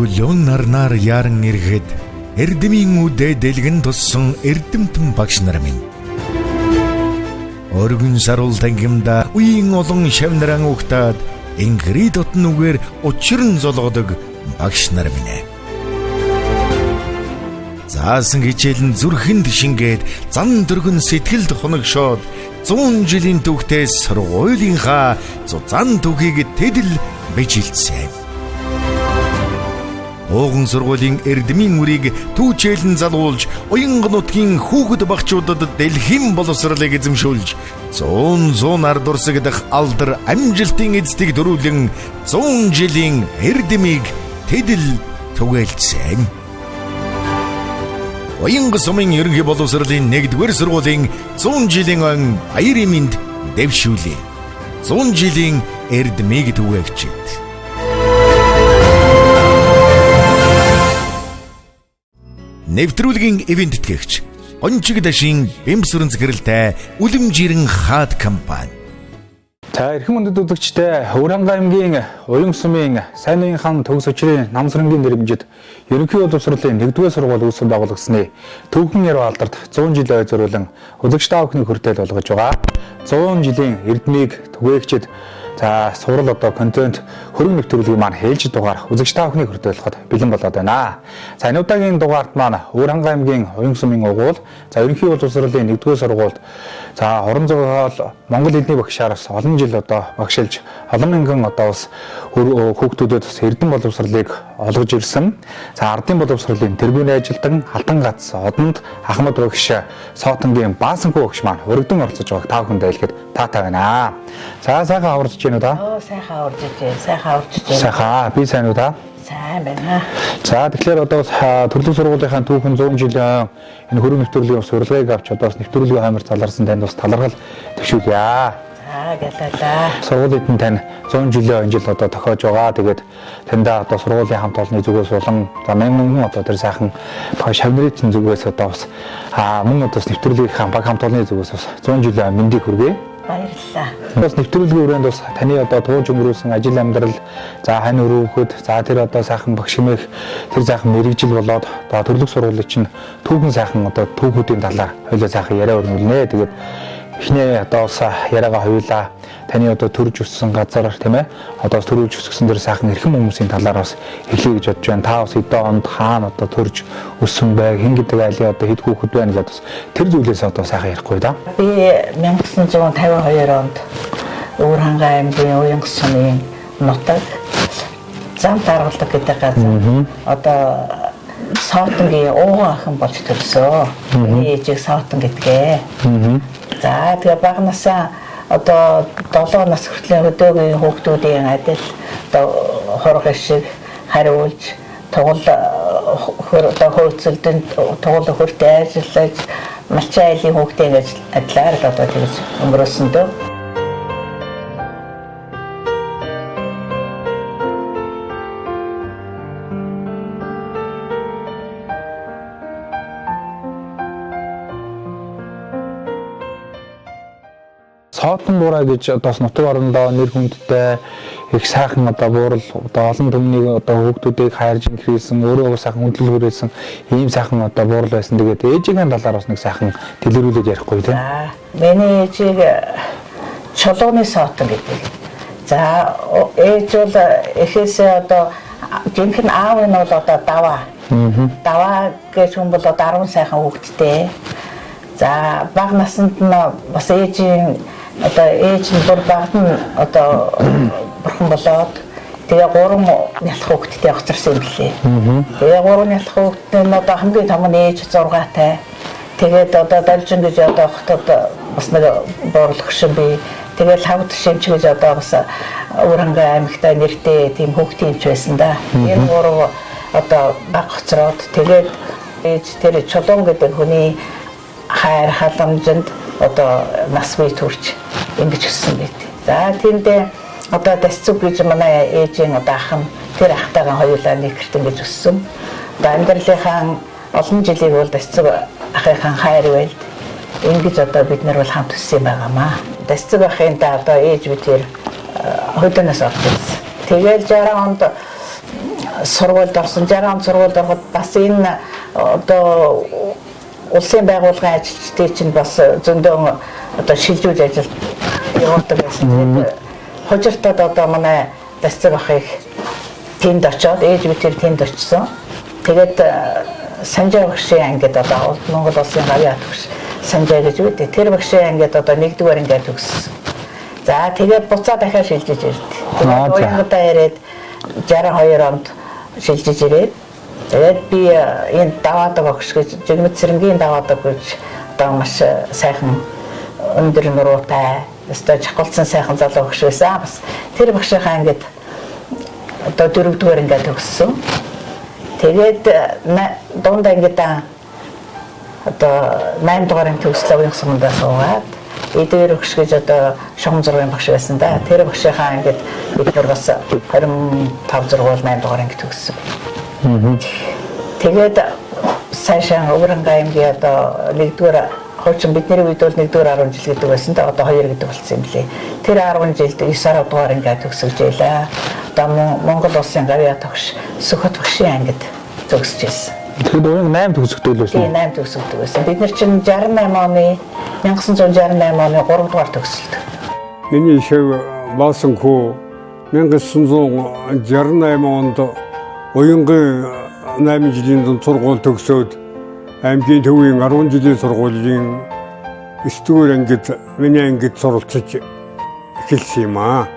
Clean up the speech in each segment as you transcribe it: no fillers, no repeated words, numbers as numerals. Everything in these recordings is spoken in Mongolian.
Чөлөөн нарнаар яран ирэхэд эрдмийн үдэ дэлгэн туссан эрдэмтэн багш нар минь. Өргөн саруул тангимда үеийн олон шав наран угтаад инхри дотн үгээр учран золгодог багш нар минь ээ. Заасан хичээл нь зүрхэнд шингээд зан дөргөн сэтгэлд хоногшоод 100 жилийн түүхтэй сургуулийнхаа зузаан түүхийг тэдэл бижилсэн. Ууган сургуулийн эрдмийн үрийг түүчээлэн залгуулж, уянга нутгийн хүүхэд багчуудад дэлхийн боловсролыг эзэмшүүлж, зуун зуунаар дурсагдах алдар амжилтын эцдийг дөрүүлэн 100 жилийн эрдмийг тэдэл түгээлсэн. Уянга сумын ерөнхий боловсролын 1-р сургуулийн 100 жилийн он баярын мэнд дэвшүүлээ. 100 жилийн эрдмийг түгээгчид. Нэвтрүүлгийн ивент тэтгэгч Гончиг дашин бэмсүрэн зэхрэлтэй Үлэмжирэн хаад компани. За эрхэм хүндэт үзэгчдээ Өвөрхангай аймгийн Уян сумын Сайн уян хан төгс өчрийн нам сэрэнгийн дэрэмжид ерөнхий боловсролын 1-р сургууль үүсгэн байгуулагдсаны түүхэн яруу алдарт 100 жилийн ой зориулан үзэгч та бүхний хүртэл болгож байгаа. 100 жилийн эрдмийг түгээгчид за сурал одоо контент хөрөнгө нэвтрүүлгийн маань хээлж дугаар үзэгч та бүхний хүртэл болоход бэлэн болоод байна. За энэ удаагийн дугаард маань Өвөрхангай аймгийн Уян сумын угуул за ерөнхий боловсролын 1-р сургуульд за уран зохиол монгол хэлний багшаар бас олон жил одоо багшилж олон мянган одоо бас хүүхдүүдэд бас эрдэм боловсролыг олгож ирсэн. За ардын боловсролын тэргүүний ажилтан Алтан гац одонд Ахмад багш Сотонгийн Баасанхүү багш маань өргөдөн оролцож байгааг та бүхэндээ хэлэхэд таатай байна. За сайхан аварч гинүү та? Оо сайхан аварж ижээ, сайхан аварж ижээ. Сайхан би сайн уу та? Сайн байна. За тэгэхээр одоо төрлөх сургуулийнхаа түүхэн 100 жилийн энэ хөрөнгө нэвтрүүлгийн бас урилгыг авч одоо бас нэвтрүүлгийн хаймар заларсан танд бас талархал төвшүүлье. За гэлээлээ. Сургуулийн эдэн тань 100 жилийн он жил одоо тохиож байгаа. Тэгээд таньда одоо сургуулийн хамт олонны зүгээс болон за мянган хүн одоо тэр сайхан шавнырын чинь зүгээс одоо бас мөн одоо бас нэвтрүүлгийнхаа баг хамт олонны зүгээс бас 100 жилийн мэндийг хүргэе. Баярлалаа. Бас нэвтрүүлгийн өрөөнд бас таны одоо тууж өнгөрүүлсэн ажил амьдрал за хань өрөөхөд за тэр одоо сайхан багш хэмээх тэр сайхан мэрэгжил болоод одоо төрлөх сургуулийн чинь түүхэн сайхан одоо түүхүүдийн талаар хоёлоо сайхан яриа өрнүүлнэ. Тэгээд эхнээ одоо бас яриагаа хоёулаа таны одоо төрж өссөн газар тийм ээ одоо бас төрүүлж өсгсөн тэр сайхан эрхэм хүмүүсийн талаар бас хэлье гэж бодож байна. Та бас хэдэн онд хаана одоо төрж өссөн бэ? Хэн гэдэг айлын одоо хэд хүүхэд байна гэдээ бас тэр зүйлээс одоо сайхан ярихгүй да. Би 1952 онд Өвөрхангай аймгийн Уянга сумын нутаг зам даргалдаг гэдэг газар одоо Сотонгийн ууган охин болж төрсөө. Миний ээжийг Сотон гэдгээ. За тэгээ бага насаа одоо 7 нас хүртэл хөдөөгийн хүүхдүүдийн адил одоо хург шиг хариулж тугал хөр одоо хөөцөлдөн тугал хөртөө ажиллаж малчин айлын хүүхдийн адилаар л одоо тэгж өнгөрөөсөн дөө. Сотон бураа гэж одоо бас нутаг орондоо нэр хүндтэй их сайхан одоо буурал одоо олон түмнийг одоо хүүхдүүдийг хайрж инхрийлсэн өөрөө сайхан хүндлэл хүрээсэн ийм сайхан одоо буурал байсан. Тэгээд ээжийн талаар бас нэг сайхан дэлгэрүүлээд ярихгүй тийм. За миний ээжийг чулууны сотон гэдэг. За ээж бол эхээсээ одоо жинхэнэ аав нь бол одоо даваа. Даваа гэж хүн бол одоо 10 сайхан хүүхэдтэй. За бага наснд нь бас ээжийн одоо ээж нь бүр багад нь одоо бурхан болоод тэгээ гурван нялх хүүхэдтэй хоцорсон юм лээ. Тэгээ гурван нялх хүүхэдтэй нь одоо хамгийн том нь ээж 6-тай. Тэгээд одоо должин гэж одоо хотод бас нэг буурлах шин би. Тэгээд хавд шимч гэж одоо бас Өвөрхангай аймагтай нэртэй тийм хүүхдийн эмч байсан да. Энэ гурав одоо баг хоцроод тэгээд ээж тэр чулуун гэдэг хүний хайр халамжинд одоо нас бие төрч ингэж өссөн байт. За тэндээ одоо дасцүг гэж манай ээжийн одоо ах нь тэр ахтайгаа хоёулаа нэг гэрт ингэж өссөн. Одоо амьдралынхаа олон жилийг бол дасцүг ахынхаа хайр байлд ингэж одоо бид нар бол хамт өссөн юм байгаамаа. Дасцүг ахын да одоо ээж бид тэр хөдөөнөөс орж ирсэн. Тэгэл 60 онд Сургуульд орсон, 60 он сургуульд ороход бас энэ одоо улсын байгууллагын ажилчдыг чинь бас зөндөө одоо шилжүүлж ажил явуулдаг байсан. Тэгээд хужиртад одоо манай Дасцаг ахыг тэнд очоод ээж би тэр тэнд очсон. Тэгээд Санжаа багшийн ангид одоо Монгол улсын гавьяа төгс Санжаа гэж үүдээ. Тэр багшийн ангид одоо нэгдүгээр ангиар төгссөн. За тэгээд буцаа дахиад шилжиж ирд. Тэгээд уянгадаа ирээд 62 онд шилжиж ирээд тэгээд би энэ даваадаг багш гэж Жигмэд Сэрэнгийн даваадаг гэж одоо маш сайхан өндөр нуруутай өстой чахалсан сайхан залуу багш байсан. Бас тэр багшийнхаа ангид одоо дөрөвдүгээр ангиар төгссөн. Тэгээд дунд ангидаа одоо 8 дугаар анги төгслөө уянга сумандаа суугаад эдгээр өгш гэж одоо шугам зургийн багш байсан да. Тэр багшийнхаа ангид бид нар бас 25 6 8 дугаар анги төгссөн. Тэгээд сайшаа Өвөрхангай аймгийн одоо нэгдүгээр хуучин бидний үед бол нэгдүгээр 10 жил гэдэг байсан да. Одоо 2 гэдэг болсон юм лээ. Тэр 10 жилд 9 10 дугаар анги төгсөж байлаа. Одоо Монгол улсын гавьяа тогш Сөхөт багшийн ангид төгсөж байсан. Тэгэхэд уянга 8 төгсөгдөг л байсан. Тийм 8 төгсөгдөг байсан. Бид нар чинь 68 оны 1968 оны 3 дугаар төгсөлт. Миний шив Баасан хүү 1968 онд уянгийн 8 жилийн дунд сургууль төгсөөд аймгийн төвийн 10 жилийн сургуулийн 9-р ангид миний ангид суралцаж эхэлсэн юм аа.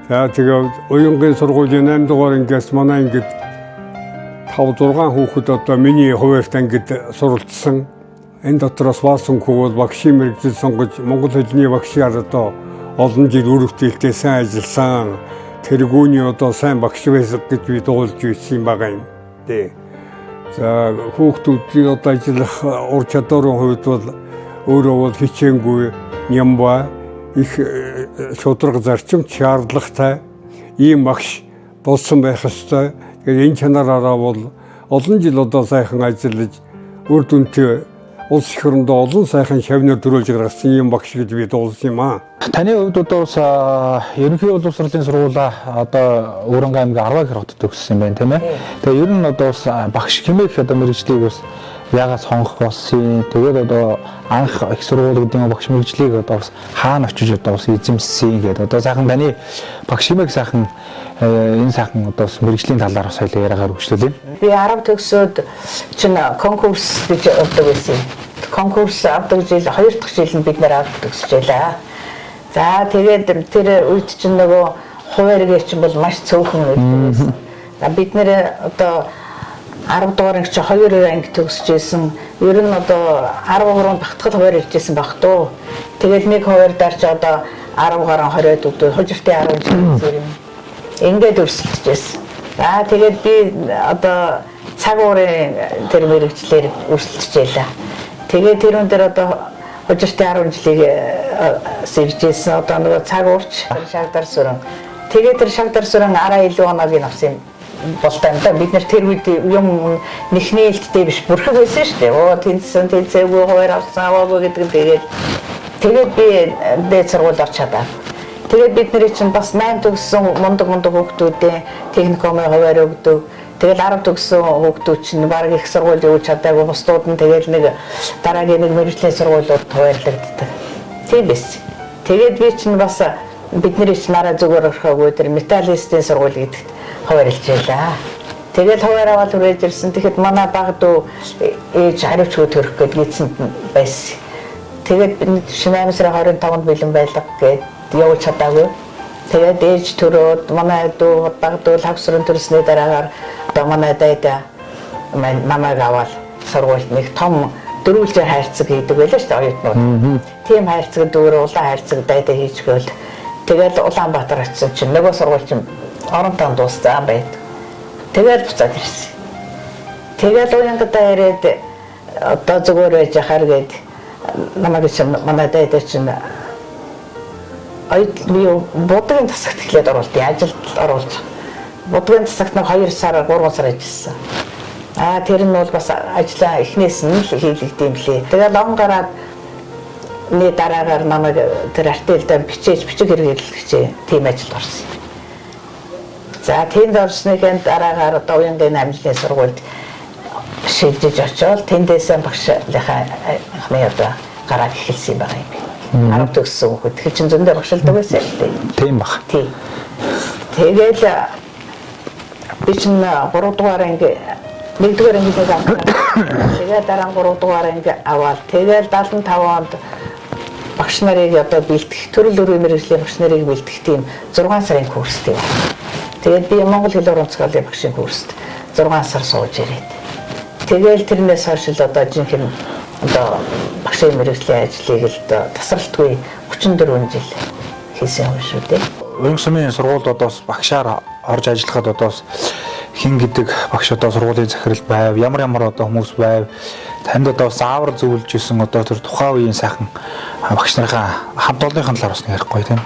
За тэгээд уянгийн сургуулийн 8 дугаар ангиас манай ангид 5 6 хүүхэд одоо миний хуваарьт ангид суралцсан. Энэ дотроос Баасан хүү бол багшийн мэргэжил сонгож монгол хэлний багшаар одоо олон жил үр бүтээлтэй сайн ажилласан. Тэргүүний одоо сайн багш байсан гэж би дуулж ирсэн байгаа юм. Тэ. За хүүхдүүдийн одоо ажиллах ур чадварын хувьд бол өөрөө бол хичээнгүй нямба их шударга зарчимт шаардлагатай ийм багш болсон байх ёстой. Тэгээд энэ чанараараа бол олон жил одоо сайхан ажиллаж үр дүнтэй улс их орондоо олон сайхан шавнар төрүүлж гаргасан ийм багш гэж би дуулсан юм аа. Таны хувьд одоо бас ерөнхий боловсролын сургуулаа одоо Өвөрхангай аймгийн 10 хэр хотод төгссөн юм байна тийм ээ. Тэгээ ер нь одоо бас багш хэмээх одоо мэргэжлийг бас яагаад сонгох болсон юм. Тэгээд одоо анх их сургууль гэдэг нь багш мэргэжлийг одоо бас хаана очиж одоо бас эзэмссэн гэдэг. Одоо сайхан таны багш хэмээх сайхан энэ сайхан одоо бас мэргэжлийн талаар бас хоёлаа яриагаар хөгжлүүлье. Би 10 төгсөөд чинь конкурс гэж авдаг байсан. Конкурс авдаг жил 2 дахь жил нь бид нэр 10 төгсөж байлаа. За тэгээд тэр үед чинь нөгөө хуваарь чинь бол маш цөөхөн байдаг байсан. За бид нэр одоо 10 дугаар анги чи 2 анги төгсөж байсан. Ер нь одоо 13 багтгал хуваар ирж байсан баг дөө. Тэгээд нэг хуваар дарч одоо 10 гарan 20 өгдөө хужиртын 10 жил зэрэг. Ингээд өрсөлдөж байсан. За тэгээд би одоо цаг уурын тэр мэрэгчлэр өрсөлдөж байлаа. Тэгээд тэрүүн дээр одоо хужиртын 10 жилийг сэржсэн. Одоо нөгөө цаг уурч шагдар сүрэн. Тэгээд тэр шагдар сүрэн араа илүү оноог нь авсан юм болтой юм да. Бид нэр тэр үед юм нэхний илттэй биш бүрхэг байсан шүү дээ. Оо тэнцсэн тэнцээгүй хуваар авсан аваагүй гэдэг нь тэгээд тэгээд би дээд сургууль орч чадаа. Тэгээд бид нарыг чинь бас 8 төгссөн мундаг мундаг хүүхдүүдийн техникумын хуваар өгдөг. Тэгэл 10 төгссөн хүүхдүүд чинь баг их сургууль явуулж чадаагүй бусдууд нь тэгэл нэг дараагийн нэг мэргэжлийн сургуулиуд хуваарлагддаг. Тийм байсан. Тэгээд би чинь бас бидний чинь нараа зүгээр орхиогүй тэр металлистийн сургууль гэдэгт хуваарлж байлаа. Тэгэл хуваар аваад хүрээж ирсэн. Тэгэхэд манай баг дүү ээж хариуцгүй төрөх гээд гидсэнд байсан. Тэгээд 8 сарын 25-нд бэлэн байлга гээд явуулж чадаагүй. Тэгээд ээж төрөөд манай дүү баг дүү лавсрын төрсний дараагаар одоо манай дайда намайг аваад сургуульд нэг том дөрвөлжээр хайрцаг хийдэг байлаа шүү дээ оюутнууд. Тийм хайрцаг дүүр улаан хайрцаг дайда хийчихвэл тэгэл Улаанбаатар очисон чинь нөгөө сургууль чинь оронтон дууссан байд. Тэгэл буцаад ирсэн. Тэгэл уянгадаа ирээд одоо зүгээр байж ахаар гээд намайг чинь манай дайда чинь оюут би будгийн тасагт эхлээд оруулт ажилд оруулж. Будгийн тасагт нэг 2 сар 3 сар ажилласан. Аа тэр нь бол бас ажлаа эхнээс нь л хийлэгдэв юм лээ. Тэгэл он гараад нэг дараагаар намайг тэр артельдаа бичээж бичиг хэрэглэгч тийм ажилд орсон. За тэнд орсныхын дараагаар одоо уянгийн 8 жилийн сургуульд шилжиж очиод тэндээсээ багшлахаа анхны одоо гараад эхэлсэн байгаа юм би. 10 төгссөн хүүхэд. Тэгэхээр чин зөндөө багшилдаг байсан шүү дээ. Тийм баг. Тий. Тэгэл би чинь 3 дугаар анги 1 дугаар ангиг авсан. Тэгээ дараа нь 3 дугаар анги аваад тэгэл 75 онд багш нарыг одоо бэлтгэх төрөл өрөө мэргэжлийн багш нарыг бэлтгэх тийм 6 сарын курст яваа. Тэгээд би Монгол хэл урамцгаалын багшийн курст 6 сар сууж ирээд. Тэгэл тэрнээс хойш л одоо жинхэнэ одоо багшийн мэргэжлийн ажлыг л одоо тасралтгүй 34 жил хийсэн юм шүү дээ. Уянга сумын сургуульд одоо бас багшаар орж ажиллахад одоо бас хин гэдэг багш одоо сургуулийн захирал байв, ямар ямар одоо хүмүүс байв. Танд одоо бас заавар зөвлөж исэн одоо тэр тухайн үеийн сайхан багш нарынхаа хамт олонныхын талаар бас нэг ярихгүй тийм.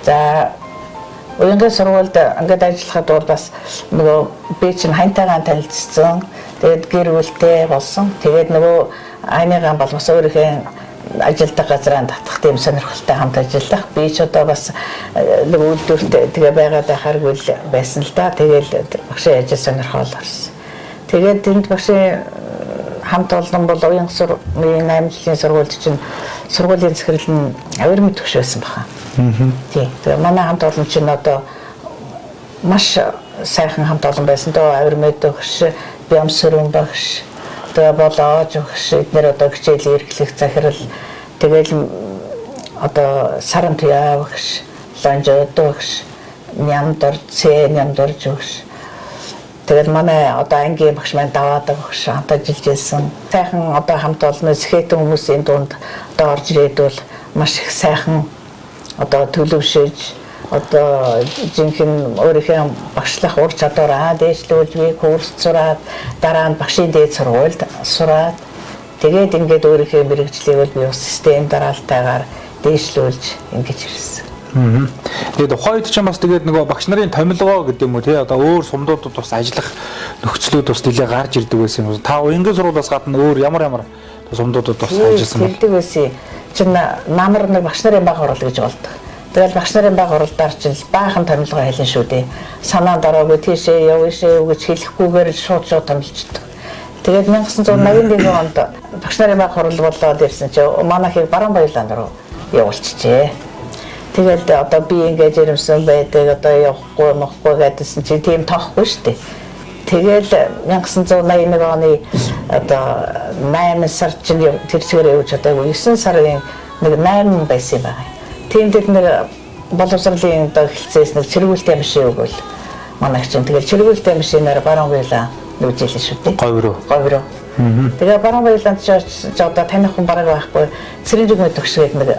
За уянгийн сургуульд ингээд ажиллахад бол бас нөгөө би чинь хантайгаан танилцсан. Тэгээд гэр бүлтэй болсон. Тэгээд нөгөө айныгаан бол бас өөрийнхөө ажилдаг газраа татах тийм сонирхолтой хамт ажиллах. Би ч одоо бас нөгөө үйлдвэрт тэгээ байгаад байхааргүй л байсан л да. Тэгэл багшийн ажил сонирхол орсон. Тэгээд тэнд багшийн хамт олон бол уянга сургуулийн 8 жилийн сургуульд чинь сургуулийн захирал нь авирмын төгш байсан баха. Тийм. Тэгээ манай хамт олон чинь одоо маш сайхан хамт олон байсан. Дөө авирмын төгш, Бямсүрэн багш, тэгээ болоож багш эднэр одоо хичээл эрхлэх захирал тэгэл одоо саран туяа багш, лонжод багш, нямдор цэ нямдорж багш. Тэгэл манай одоо ангийн багш маань даваадаг багш хамт ажиллаж байсан. Сайхан одоо хамт олон сэхэтэн хүмүүсийн дунд одоо орж ирээд бол маш их сайхан одоо төлөвшөж одоо жинхэнэ өөрийнхөө багшлах ур чадвараа дээшлүүлж би курс сураад дараа нь багшийн дээд сургуульд сураад тэгээд ингээд өөрийнхөө мэргэжлийг бол би бас систем дараалтайгаар дээшлүүлж ингэж ирсэн. Тэгээд тухайн үед чинь бас тэгээд нөгөө багш нарын томилгоо гэдэг юм уу тий одоо өөр сумдуудад бас ажиллах нөхцлүүд бас нэлээ гарч ирдэг байсан юм. Та уянгийн сургуулиас гадна өөр ямар ямар сумдуудад бас ажилласан бол Тэгдэг байсан. Чин намар нэг багш нарын баг хурал гэж болдог. Тэгэл багш нарын баг хуралдаар чинь баахан томилгоо хэлэн шүү дээ. Санаанд ороогүй тийшээ яв ийшээ яв гэж хэлэхгүйгээр шууд шууд томилчдөг. Тэгээд 1981 онд багш нарын баг хурал болоод ирсэн чи манайхыг баруун баялаан руу явуулчихжээ. Тэгэл одоо би ингэж ирэмсэн байдаг одоо явахгүй мохгүй гэдсэн чи тийм тоохгүй шүү дээ. Тэгэл 1981 оны одоо 8 сар чинь тэр чигээр явж чадаагүй 9 сарын нэг 8 байсан юм байна. Тийм бид нэр боловсролын одоо эхэлцээс нэг чиргүүлтэй машин өгвөл манай чинь тэгэл чиргүүлтэй машинаар баруун баялаа нүүжээлээ шүү дээ. Говь руу. Говь руу. Тэгээ баруун баялаанд ч очиж одоо таних хүн бараг байхгүй. Цэрэнжиг төгш гэдэг нэг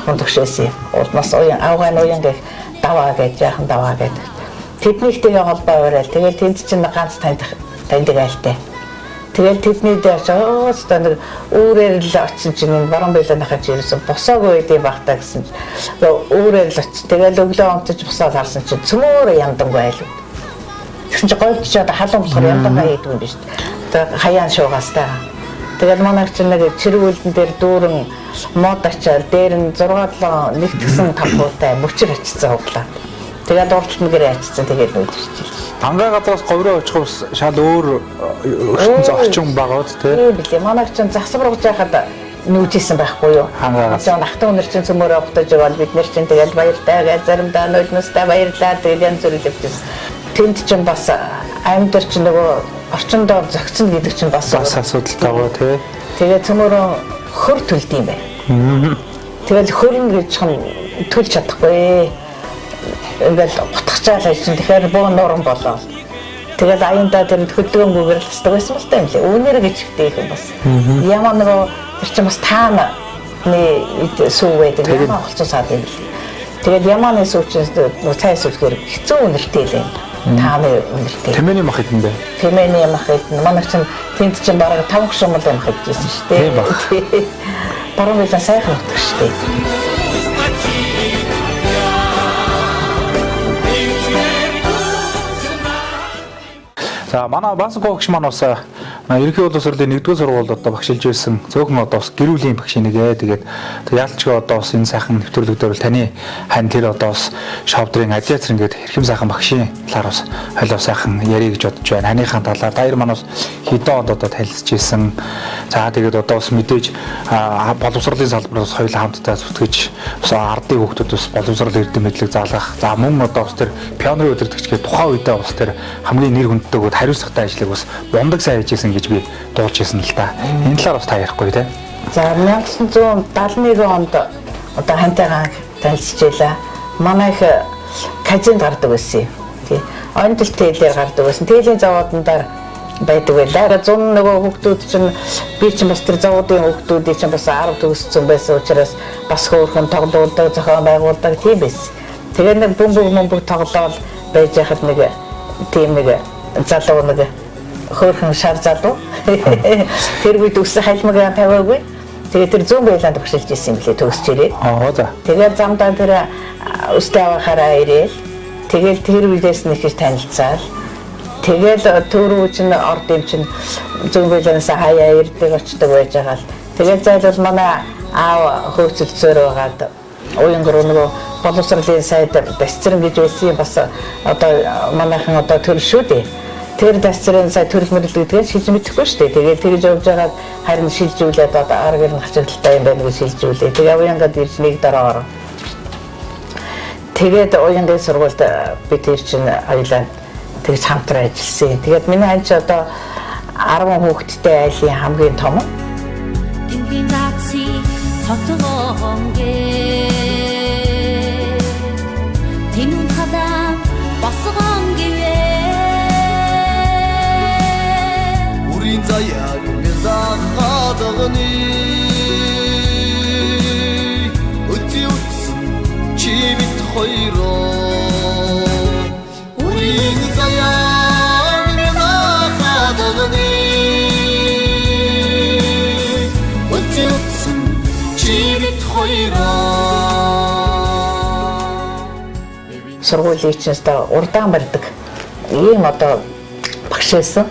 хүн төгш байсан юм. Улмаас уян авгаан уян гэх даваа гэж яахан даваа гэдэг. Тэднийг тэгээ холбоо барайл. Тэгэл тэнд чинь ганц таньдаг айлтай. Тэгэл тэдний дээр ч өөстөө нэг үүрээр л очсон чинь энэ баруун баялааныхаа чи ерөөсөн босоогүй байд юм байх та гэсэн чинь үүрээр л очсон. Тэгэл өглөө унтаж босоод харсан чинь цөмөөр ямдангүй айл. Тэгсэн чинь говьд чи одоо халуун болохоор ямдангаа хийдэг юм биш. Тэгээ хаяан шуугаас та. Тэгэл манай чинь нэг чиргүүлдэн дээр дүүрэн мод ачаал дээр нь 6 7 нэгтгсэн тавхуутай мөчөр ачсан хуглаа. Тэгээд урдталт нь гэрээ ачсан тэгээд нүүж ирчихлээ. Ангаа газраас говь руу очих бас шал өөр ертөнц орчин байгаа үст тий. Тийм билээ. Манай чинь засвар угж байхад нүүжсэн байхгүй юу? Хангаагаас. Жон ахтан өнөр чинь цөмөрөө ухтаж яваал бид нар чинь тэгэл баяртай гээл заримдаа нулимстай баярлаа тэгэл янз бүр л явчихсан. Тэнд чинь бас амьдар чинь нөгөө орчиндөө зөгцөн гэдэг чинь бас Бас асуудалтай байгаа тий. Тэгээ цөмөрөө хөр төлд юм байна. Тэгэл хөрнө гэж хам төлж чадахгүй. Ингээл гутгачаал чинь тэгэхээр бөө нуран болоо. Тэгэл аяндаа тэр хөдөлгөөнгүйгээр л тасдаг байсан бол та юм лээ. Үүнээр гэж ихтэй юм бас. Ямар нөгөө тэр чинь бас таана сүү байдаг. Ямар холцоо саад юм бэл. Тэгэл ямааны сүү чинь нөгөө цай сүүлгээр хэцүү үнэртэй л юм. Тааны үнэртэй. Тэмээний мах хэдэн бэ? Тэмээний мах хэдэн. Манай чинь тэнд чинь бараг 5 гшумал мах идчихсэн шүү дээ. Тийм баг. Баруун билээ сайхан утга шүү дээ. За манай Баско багш маань бас Ерөнхий боловсролын 1-р сургуульд одоо багшилж байсан цөөхөн одоо бас гэр бүлийн багш нэг ээ. Тэгээд яалтчгүй одоо бас энэ сайхан нэвтрүүлэг дээр бол таны хань тэр одоо бас шовдрын Адиацэр ингээд хэрхэм сайхан багшийн талаар бас хойлоо сайхан ярих гэж бодож байна. Ханыхаа талаар та хоёр маань бас хэдэн онд одоо танилцж исэн. За тэгээд одоо бас мэдээж боловсролын салбараас хоёулаа хамтдаа зүтгэж бас ардын хүүхдүүд бас боловсрол эрдэм мэдлэг заалгах. За мөн одоо бас тэр пионерын удирдагч гэх тухайн үедээ бас тэр хамгийн нэр хүндтэй бөгөөд хариуцлагатай ажлыг бас бундаг сайн хийж исэн гэж би дуулж исэн л та. Энэ талаар бас та ярихгүй те. За 1971 онд одоо хантайгаа танилцж байлаа. Манай их казинд гардаг байсан юм. Тий. Ондол тээлээр гардаг байсан. Тээлийн завуудандаар байдаг байлаа. Зун нөгөө хүүхдүүд чинь би чинь бас тэр завуудын хүүхдүүдийг чинь бас 10 төгссөн байсан учраас бас хөөрхөн тоглоулдаг, зохион байгуулдаг тийм байсан. Тэгээ нэг бөмбөг мөмбөг тоглоол байж яхад нэг тийм нэг залуу нэг хөөрхөн шар залуу. Тэр үед өссөн халимаг тавиагүй. Тэгээ тэр зүүн байлаанд багшилж исэн юм лээ төгсөж ирээд. Аа за. Тэгээд замдаа тэр өстэй авахаараа ирээл. Тэгэл тэр үедээс нэг их танилцаал. Тэгэл төрөө чинь орд юм чинь зүүн байлаанаас хаяа ирдэг очдог байж байгаа л. Тэгэл зайлвал манай аав хөөцөлцөөр байгаад уянгар нөгөө боловсролын сайд Дасцэрэн гэж байсан юм бас одоо манайхан одоо төр шүү дээ. Тэр Дасцэрэн сая төрөл мөрөл гэдгийг шилж мэдэхгүй шүү дээ. Тэгээд тэгж явж байгаад харин шилжүүлээд одоо арга гэр нь хачигдaltaй юм байна гэж шилжүүлээ. Тэгээ уянгад ирж нэг дараа оров. Тэгээд уянгийн сургуульд би тэр чинь хоёлаа тэгж хамтран ажилласан. Тэгээд миний хань чи одоо 10 хүүхэдтэй айлын хамгийн том. Тэнгийн заацыг тогтгоонгээ тэнүн халаан босгон гэвээ Үрийн заяаг мэлахадганы Өти үтсэн чи бит хоёроо Үрийн заяаг мэлахадганы Өти үтсэн чи бит хоёроо Сургуулийн чинь одоо урдаан барьдаг ийм одоо багш байсан.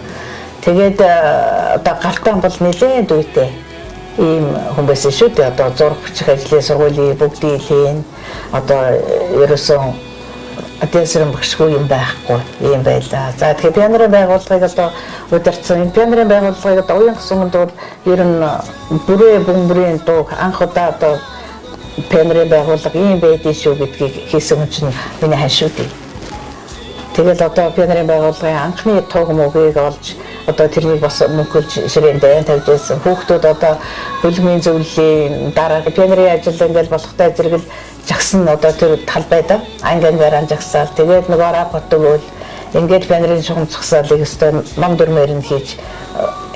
Тэгээд одоо галтаан бол нэлээд үедээ ийм хүн байсан шүү дээ. Одоо зураг бичих ажлын сургуулийн бүгдийг хийн. Одоо ерөөсөн Адиасрын багшгүй юм байхгүй ийм байлаа. За тэгэхээр пионерын байгууллагыг одоо удирдсан. Энэ пионерын байгууллагыг одоо уян суманд бол ер нь бүрээ бөмбөрийн дуу анх удаа одоо пионерын байгууллага ийм байдгийг шүү гэдгийг хийсэн хүн чинь миний хань шүү дээ. Тэгэл одоо пионерын байгууллагын анхны туг мөгийг олж одоо тэрнийг бас мөнхөлж ширээнд дайн тавьж байсан. Хүүхдүүд одоо хөлбөмбөгийн зөвлөлийн дараа пионерын ажил ингээл болохтой зэрэгэл жагсан одоо тэр талбайд анги ангиараа жагсаал. Тэгээд нөгөө рапорт өгөөл ингээд пионерын шугам зогсоолыг өстой ном дүрмээр нь хийж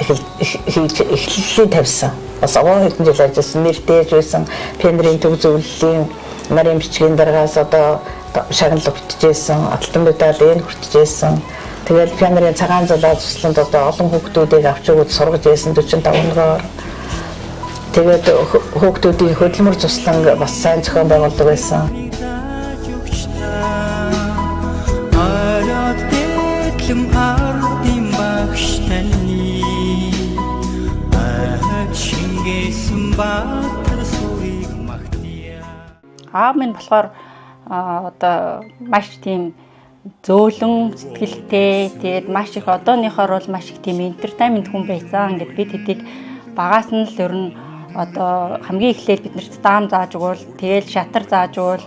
эхлэлийн тавьсан. Бас овоо хэдэн жил ажилласан, нэртэйж байсан пионерын төв зөвлөлийн нарын бичгийн даргаас одоо шагнал хүртжсэн, алтан медаль энэ хүртжсэн. Тэгэл пионерын цагаан зулаа тусланд одоо олон хүүхдүүдийг авч өгөөд сургаж байсан 45 онгоор. Тэгээд хүүхдүүдийн хөдөлмөр туслан бас сайн зохион байгуулдаг байсан. Оройд дэтлэм ардын багш таны айд шингээсэн баатар сүрийг магтъя. Аав минь болохоор одоо маш тийм зөөлөн сэтгэлтэй, тэгээд маш их одооныхоор бол маш их тийм entertainment хүн байсан. Ингээд би тэдийг багаас нь л ер нь одоо хамгийн эхлээд биднэрт даам зааж өгвөл, тэгэл шатар зааж өгвөл,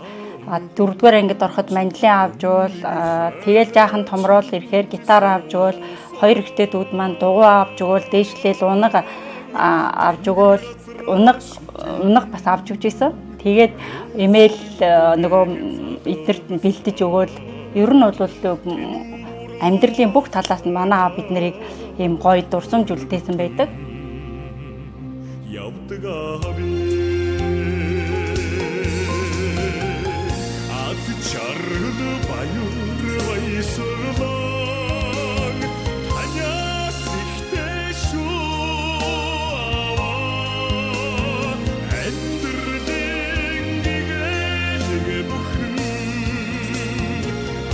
дөрөвдүгээр ангид ороход мандлин авч өгвөл, тэгэл жаахан томрол ирэхээр гитар авч өгвөл, хоёр ихтэй дүүд маань дугуй авч өгвөл, дээшлээл унаг авч өгвөл, унаг бас авч өгч ийсэн. Тэгээд имэйл нөгөө эднэрт бэлдэж өгөөл. Ер нь бол амьдралын бүх талаас нь манай аав бид нарыг ийм гоё дурсамж үлдээсэн байдаг. Явдаг аби Аз чаргал баяр баясгалан танаас ихтэй шүү аваа амьдралын гэгээлэг бүхэн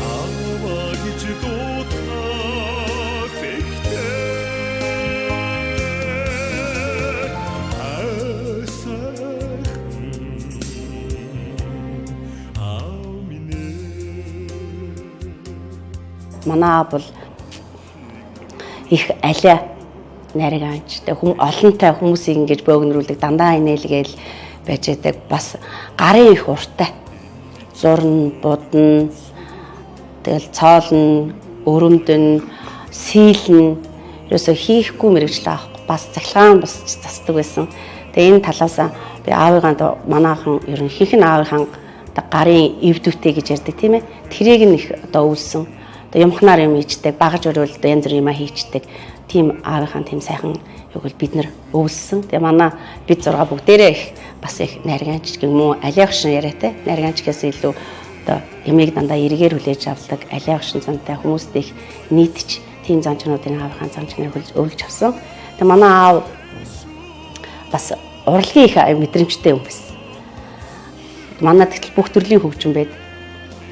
аваа гэж дуудахаас ихтэй. Манай аав бол их алиа нариг анч. Тэг хүм олонтой хүмүүсийг ингэж бөөгнөрүүлдэг, дандаа инээлгээл байж байдаг. Бас гарын их уртай. Зурна, будна, тэгэл цоолно, өрөмдөн, сийлнэ. Ерөөсөө хийхгүй мэрэгчлээ аахгүй. Бас цахилгаан бус засдаг байсан. Тэгээ энэ талаас би аавыгаа манайхан ер нь ихэнх нь аавынхаа одоо гарын эвдүүтэй гэж ярьдаг, тийм ээ. Тэрийг нь их одоо өвлсөн. Одоо юмхнаар юм хийждэг, багаж өрөөл одоо янз бүр юм хийждэг. Тийм аавынхаа тийм сайхан юг бол бид нар өвлсөн. Тэгээ манай бид 6 бүгдээрээ их бас их наргаанч гэх юм уу, алиа хөшин яриатай. Наргаанч гэхээс илүү одоо ямыг дандаа эргээр хүлээж авдаг, алиа хөшин зантай хүмүүстэй их нийтж тийм зан чанаруудын аавынхаа зан чанарыг өвлж авсан. Тэгээ манай аав бас урлагийн их мэдрэмжтэй хүн байсан. Манай тэгтэл бүх төрлийн хөгжим байд.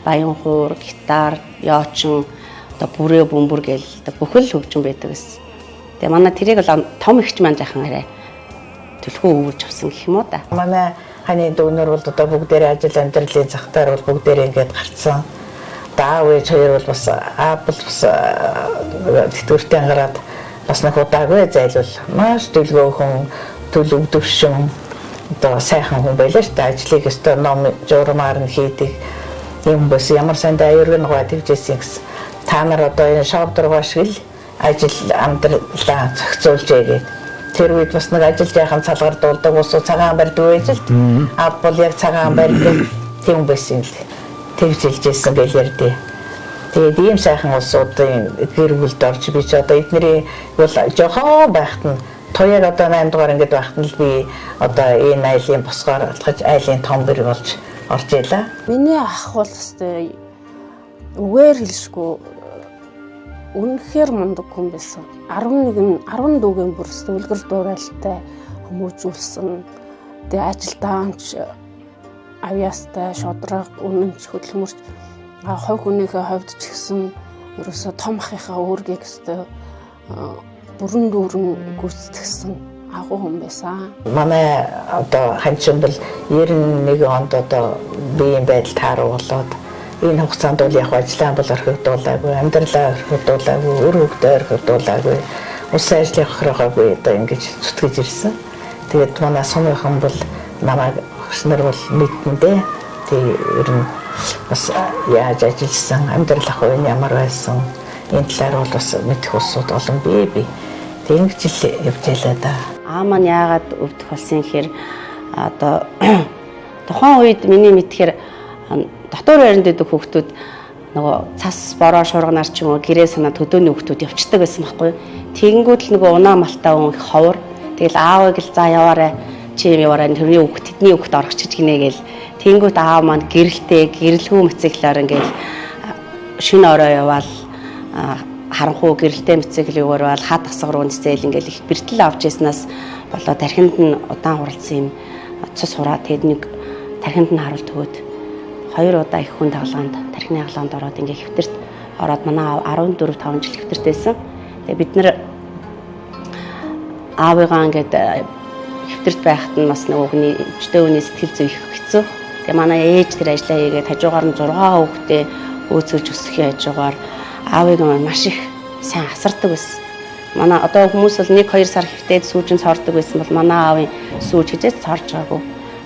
Баян хуур, гитар, яочин, одоо бүрээ бөмбөр гэл одоо бүхэл хөгжим байдаг гэсэн. Тэгээ манай тэрийг бол том ихч маань жахан арай төлхөө өвөж авсан гэх юм уу да. Манай ханы дүүнер бол одоо бүгдээрээ ажил амьдралын цагтаар бол бүгдээрээ ингээд гарцсан. Одоо аав ээж хоёр бол бас аав бол бас тэтгэвртэй гараад бас нэг удаагүй зайлвал маш төлгөө хүн, төлөв төвшин одоо сайхан хүн байлаа шүү дээ. Ажлыг өстө ном журмаар нь хийдэг юм бас ямар сандаа аюург нь гоо тэгжсэн гэсэн. Та нар одоо энэ шовдрогоо шиг л ажил амьдралаа зохицуулжээ гээд. Тэр үед бас нэг ажил жаахан цалгардуулдаг, ус цагаан барьдаг байж л. Аав бол яг цагаан барьдаг тийм байсан л. Тэгж хэлжсэн гэж ярьдээ. Тэгээд ийм сайхан улсуудын гэр бүлд орж би ч одоо эднэрийн бол жохон байхад нь туяаг одоо 8 дугаар ангид байхад нь л би одоо энэ айлын босгоор алхаж айлын том гэр болж орж ийлээ. Миний ах бол өстой үгээр хэлшгүй үнэхээр мундаг хүн байсан. 11 14-ийн бүр үлгэр дуурайлтай хүмүүжүүлсэн. Тэгээ ажилдаа ч авьяастай, шудраг, үнэнч, хөдөлмөрч, хувь хүнийхээ хувьд ч гэсэн ерөөсөө том ахынхаа үүргийг өстой бүрэн дүүрэн гүйцэтгсэн агуу хүн байсан. Манай одоо ханчин бол 91 онд одоо биеийн байдал тааруу болоод энэ хугацаанд бол яг ажлаа бол орхигдуулаагүй, амьдралаа орхигдуулаагүй, үр хөвгтөө орхигдуулаагүй, улсын ажлын хохирогоогүй одоо ингэж зүтгэж ирсэн. Тэгээд манай сумынхан бол намайг багш нар бол мэднэ дээ. Тэг ер нь бас яаж ажилласан, амьдрал ах уу ямар байсан энэ талаар бол бас мэдэх улсууд олон бий би. Тэг ингэж л явж байлаа да. Аа маань яагаад өвдөх болсон гэхээр одоо тухайн үед миний мэдхээр дотор байранд байдаг хүүхдүүд нөгөө цас бороо шуурганаар ч юм уу гэрээ санаа төдөөний хүүхдүүд явцдаг байсан байхгүй. Тэгэнгүүт л нөгөө унаа малтаа хүн их ховор. Тэгэл аавыг л за яваарай, чи юм яваарай, тэрний хүүхд тэдний хүүхд орох ч гинэ гээл. Тэгэнгүүт аав маань гэрэлтэй гэрэлгүй мотоциклаар ингээл шинэ орой яваал харанхуу гэрэлтэй мотоцикл юугаар бол хад асга руу нисээл ингээл их бэртэл авч яснаас болоо тархинд нь удаан хуралдсан юм цус хураа тэгэд нэг тархинд нь харуулт өгөөд хоёр удаа их хүн тоглоонд тархины хаглаанд ороод ингээ хэвтэрт ороод манай аав 14 5 жил хэвтэрт байсан. Тэгээ бид нар аавыгаа ингээд хэвтэрт байхад нь бас нөгөө хүний өвчтөе хүний сэтгэл зүй их хэцүү. Тэгээ манай ээж тэр ажиллаа хийгээд хажуугаар нь 6 хүүхдээ өөцөлж өсөхийн хажуугаар аавыг маш их сайн асардаг байсан. Манай одоо хүмүүс бол 1 2 сар хэвтээд сүүжин цоордог байсан бол манай аавын сүүж хизээч цоорж байгаагүй.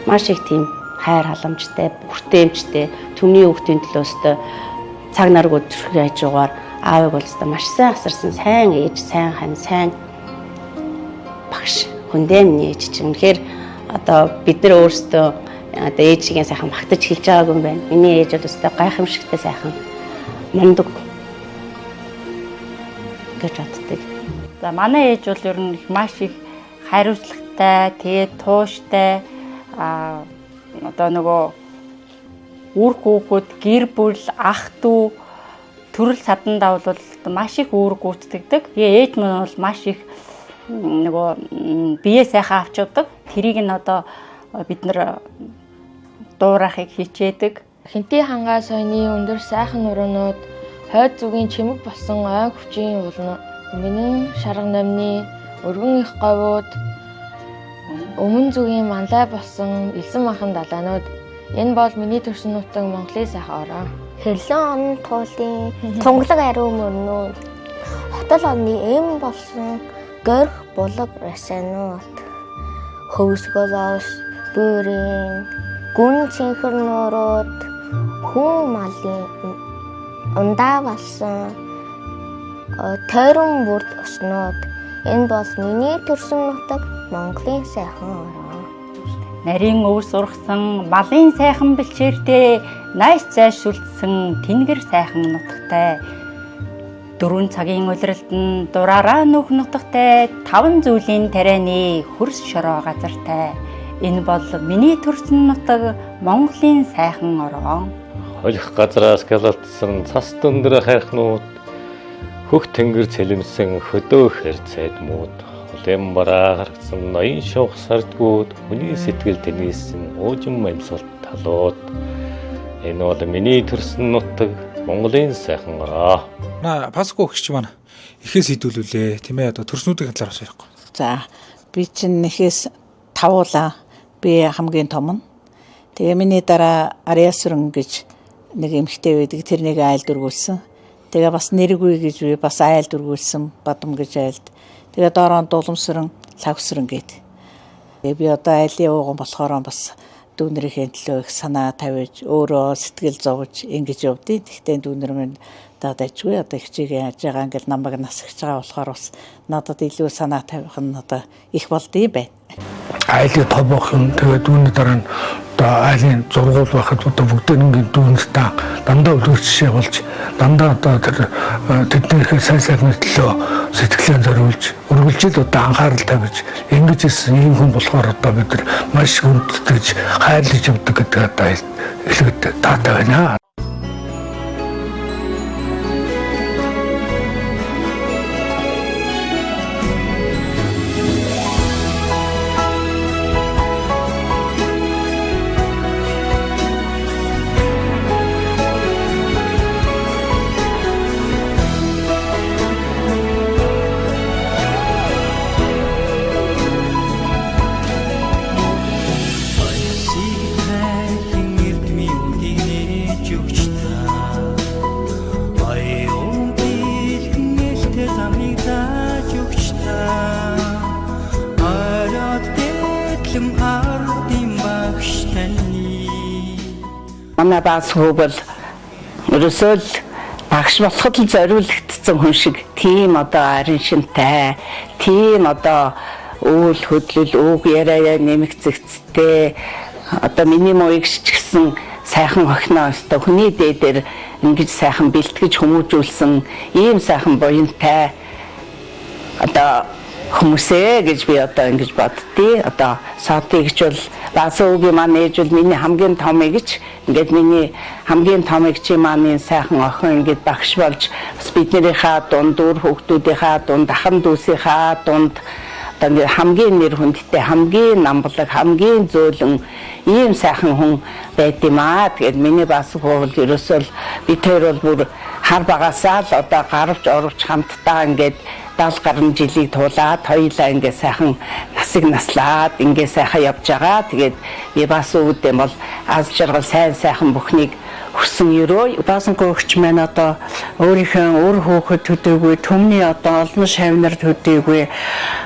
Маш их тийм хайр халамжтай, бүртээмжтэй, түмний хүүхдийн төлөөсөө цаг наргүй төрхийн хажуугаар аавыг бол өстой маш сайн асарсан, сайн ээж, сайн хан, сайн багш хүндээ миний ээж чинь. Үнэхээр одоо бид нар өөрсдөө одоо ээжигээ сайхан багтаж хэлж байгаагүй юм байна. Миний ээж бол өстой гайхамшигтай сайхан мундаг гэж боддог. За манай ээж бол ер нь их маш их хариуцлагатай, тэгээд тууштай, одоо нөгөө үр хүүхэд, гэр бүл, ах дүү төрөл садандаа бол маш их үүрэг гүйцэтгэдэг. Тэгээ ээж маань бол маш их нөгөө бие сайхан авч явдаг. Тэрийг нь одоо бид нар дуурайхыг хичээдэг. Хинтээ хангаа сойны өндөр сайхан нуруунууд, хойд зүгийн чимэг болсон ой хүчийн уулнууд, өмнө шарга намны өргөн их говьуд, өмнө зүгийн манлай болсон элсэн махан далаанууд, Энэ бол миний төрсөн нутаг Монголын сайхан орон. Хэрлэн он туулын тунгалаг ариун мөрнүүд хотол оны эм болсон горх булаг расанууд хөвсгөлөөс бүрийн гүн цэнхэр нуурууд хүн малын ундаа болсон тойрон бүрд уснууд. Энэ бол миний төрсөн нутаг Монголын сайхан орон. Нарийн өвс ургасан малын сайхан бэлчээртэй найс зай шүлтсэн тэнгэр сайхан нутагтай. 4 цагийн улиралд нь дураараа нүүх нутагтай, 5 зүйлийн тарианы хөрс шороо газартай. Энэ бол миний төрсөн нутаг Монголын сайхан орон. Холих газраас галалтсан цас өндөр хайрхнууд, хөх тэнгэр цэлэмсэн хөдөө хэр цайдмууд, улам бараа гаргасан ноён шовх сардгууд, хүний сэтгэл тэнийсэн уужим амьсгалт талууд. Энэ бол миний төрсөн нутаг Монголын сайхан ороо. На Паско өгч маань ихээс хэдүүлүүлээ тийм ээ, одоо төрснүүдийн талаар бас ярихгүй. За би чинь ихээс тавуулаа. Би хамгийн том нь. Тэгээ миний дараа Ариасрын гэж нэг эмэгтэй байдаг. Тэрнийг айл дөргүүлсэн. Тэгээ бас нэргүй гэж би бас айл дөргүүлсэн. Бадам гэж айлд. Тэгээ доорон дуламсран, лавсран гээд. Тэгээ би одоо айлын ууган болохоор бас дүүнэрийн төлөө их санаа тавьж, өөрөө сэтгэл зовж ингэж явдیں۔ Тэгтээ дүүнэр минь дажгүй одоо хичээгээ яаж байгаа ингээл намайг насагч байгаа болохоор бас надад илүү санаа тавих нь одоо их болдсон юм байна. Айлын том охин тэгээ дүүний дараа нь одоо айлын зургуул байхад одоо бүгдээрнгийн дүүнэртээ дандаа үлгэр жишээ болж, дандаа одоо тэр тэднийхээ сайн сайхны төлөө сэтгэлээ зориулж, үргэлжил одоо анхаарал тавьж ингэж ирсэн ийм хүн болохоор одоо бид нар маш хүндэтгэж хайрлаж явдаг гэдэг одоо хэлэхэд таатай байна. Манай баас хүү бол ерөөсөө л багш болоход л зориулагдсан хүн шиг тийм одоо арын шинтэй, тийм одоо үйл хөдлөл, үг яриа нэмэгцэгцтэй, одоо миний мууг шичгсэн сайхан охиноо өстө хүний дээдэр ингэж сайхан бэлтгэж хүмүүжүүлсэн ийм сайхан буянтай одоо хүмүүсээ гэж би одоо ингэж боддتي. Одоо сотыг ч бол баасуугийн маань ээж бол миний хамгийн том эгч, ингээд миний хамгийн том эгчийн маань сайхан охин ингээд багш болж бас биднийхээ дунд, үр хүүхдүүдийнхээ дунд, ахан дүүсийнхээ дунд одоо ингээд хамгийн нэр хүндтэй, хамгийн намблаг, хамгийн зөөлөн ийм сайхан хүн байд юм аа. Тэгээд миний баасуу бол ерөөсөө бид хоёр бол бүр хар багасаа л одоо гарвч оровч хамтдаа ингээд 70 гаруй жилийг туулаад хоёулаа ингээ сайхан насыг наслаад ингээ сайхан явж байгаа. Тэгээд би бас үүдэн бол аз жаргал сайн сайхан бүхнийг хүссэн өрөө. Баасангүй өгч маань одоо өөрийнхөө үр хүүхэд төдийгүй, түмний одоо олон шавнар төдийгүй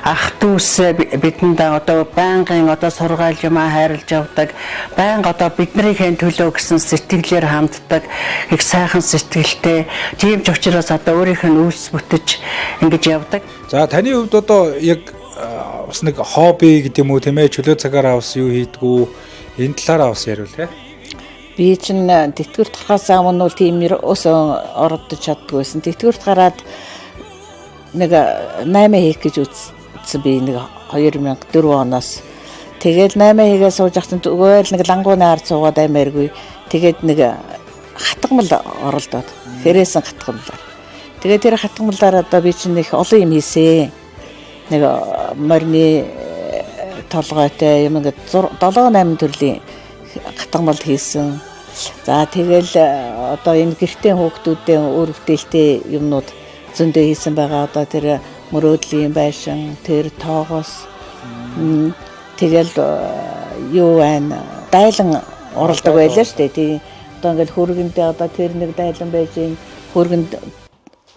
ах дүүсээ бидэнд одоо байнгын одоо сургаал юмаа хайрлаж явдаг, байнга одоо биднийхээ төлөө гэсэн сэтгэлээр ханддаг, их сайхан сэтгэлтэй. Тийм ч учраас одоо өөрийнх нь үйлс бүтэж ингэж явдаг. За таны хувьд одоо яг бас нэг хобби гэдэг юм уу тийм ээ, чөлөө цагаараа бас юу хийдгүү, энэ талаараа бас яриул те. Би чинь тэтгэврт гарахаас өмнө бол тийм өс ородож чаддгүй байсан. Тэтгэврт гараад нэг 8 хийх гэж үзсэн би нэг 2004 оноос. Тэгэл 8 хийгээ сууж ахсан зүгээр л нэг лангууны ард суугаад аймааргүй. Тэгээд нэг хатгамал оролдоод хэрээсэн хатгамлаар. Тэгээд тэр хатгамлаар одоо би чинь их олон юм хийсэн. Нэг морины толгойтой юм ингээд 7 8 төрлийн хатгамал хийсэн. За тэгэл одоо энэ гэртээ хүүхдүүдийн үр бүтээлтэй юмнууд зөндөө хийсэн байгаа. Одоо тэр мөрөөдлийн байшин, тэр тоогоос, тэгэл юу байна, дайлан Уралдаг байлаа шүү дээ. Тийм. Одоо ингээл хөргөндөө одоо тэр нэг дайлан байж гин хөргөнд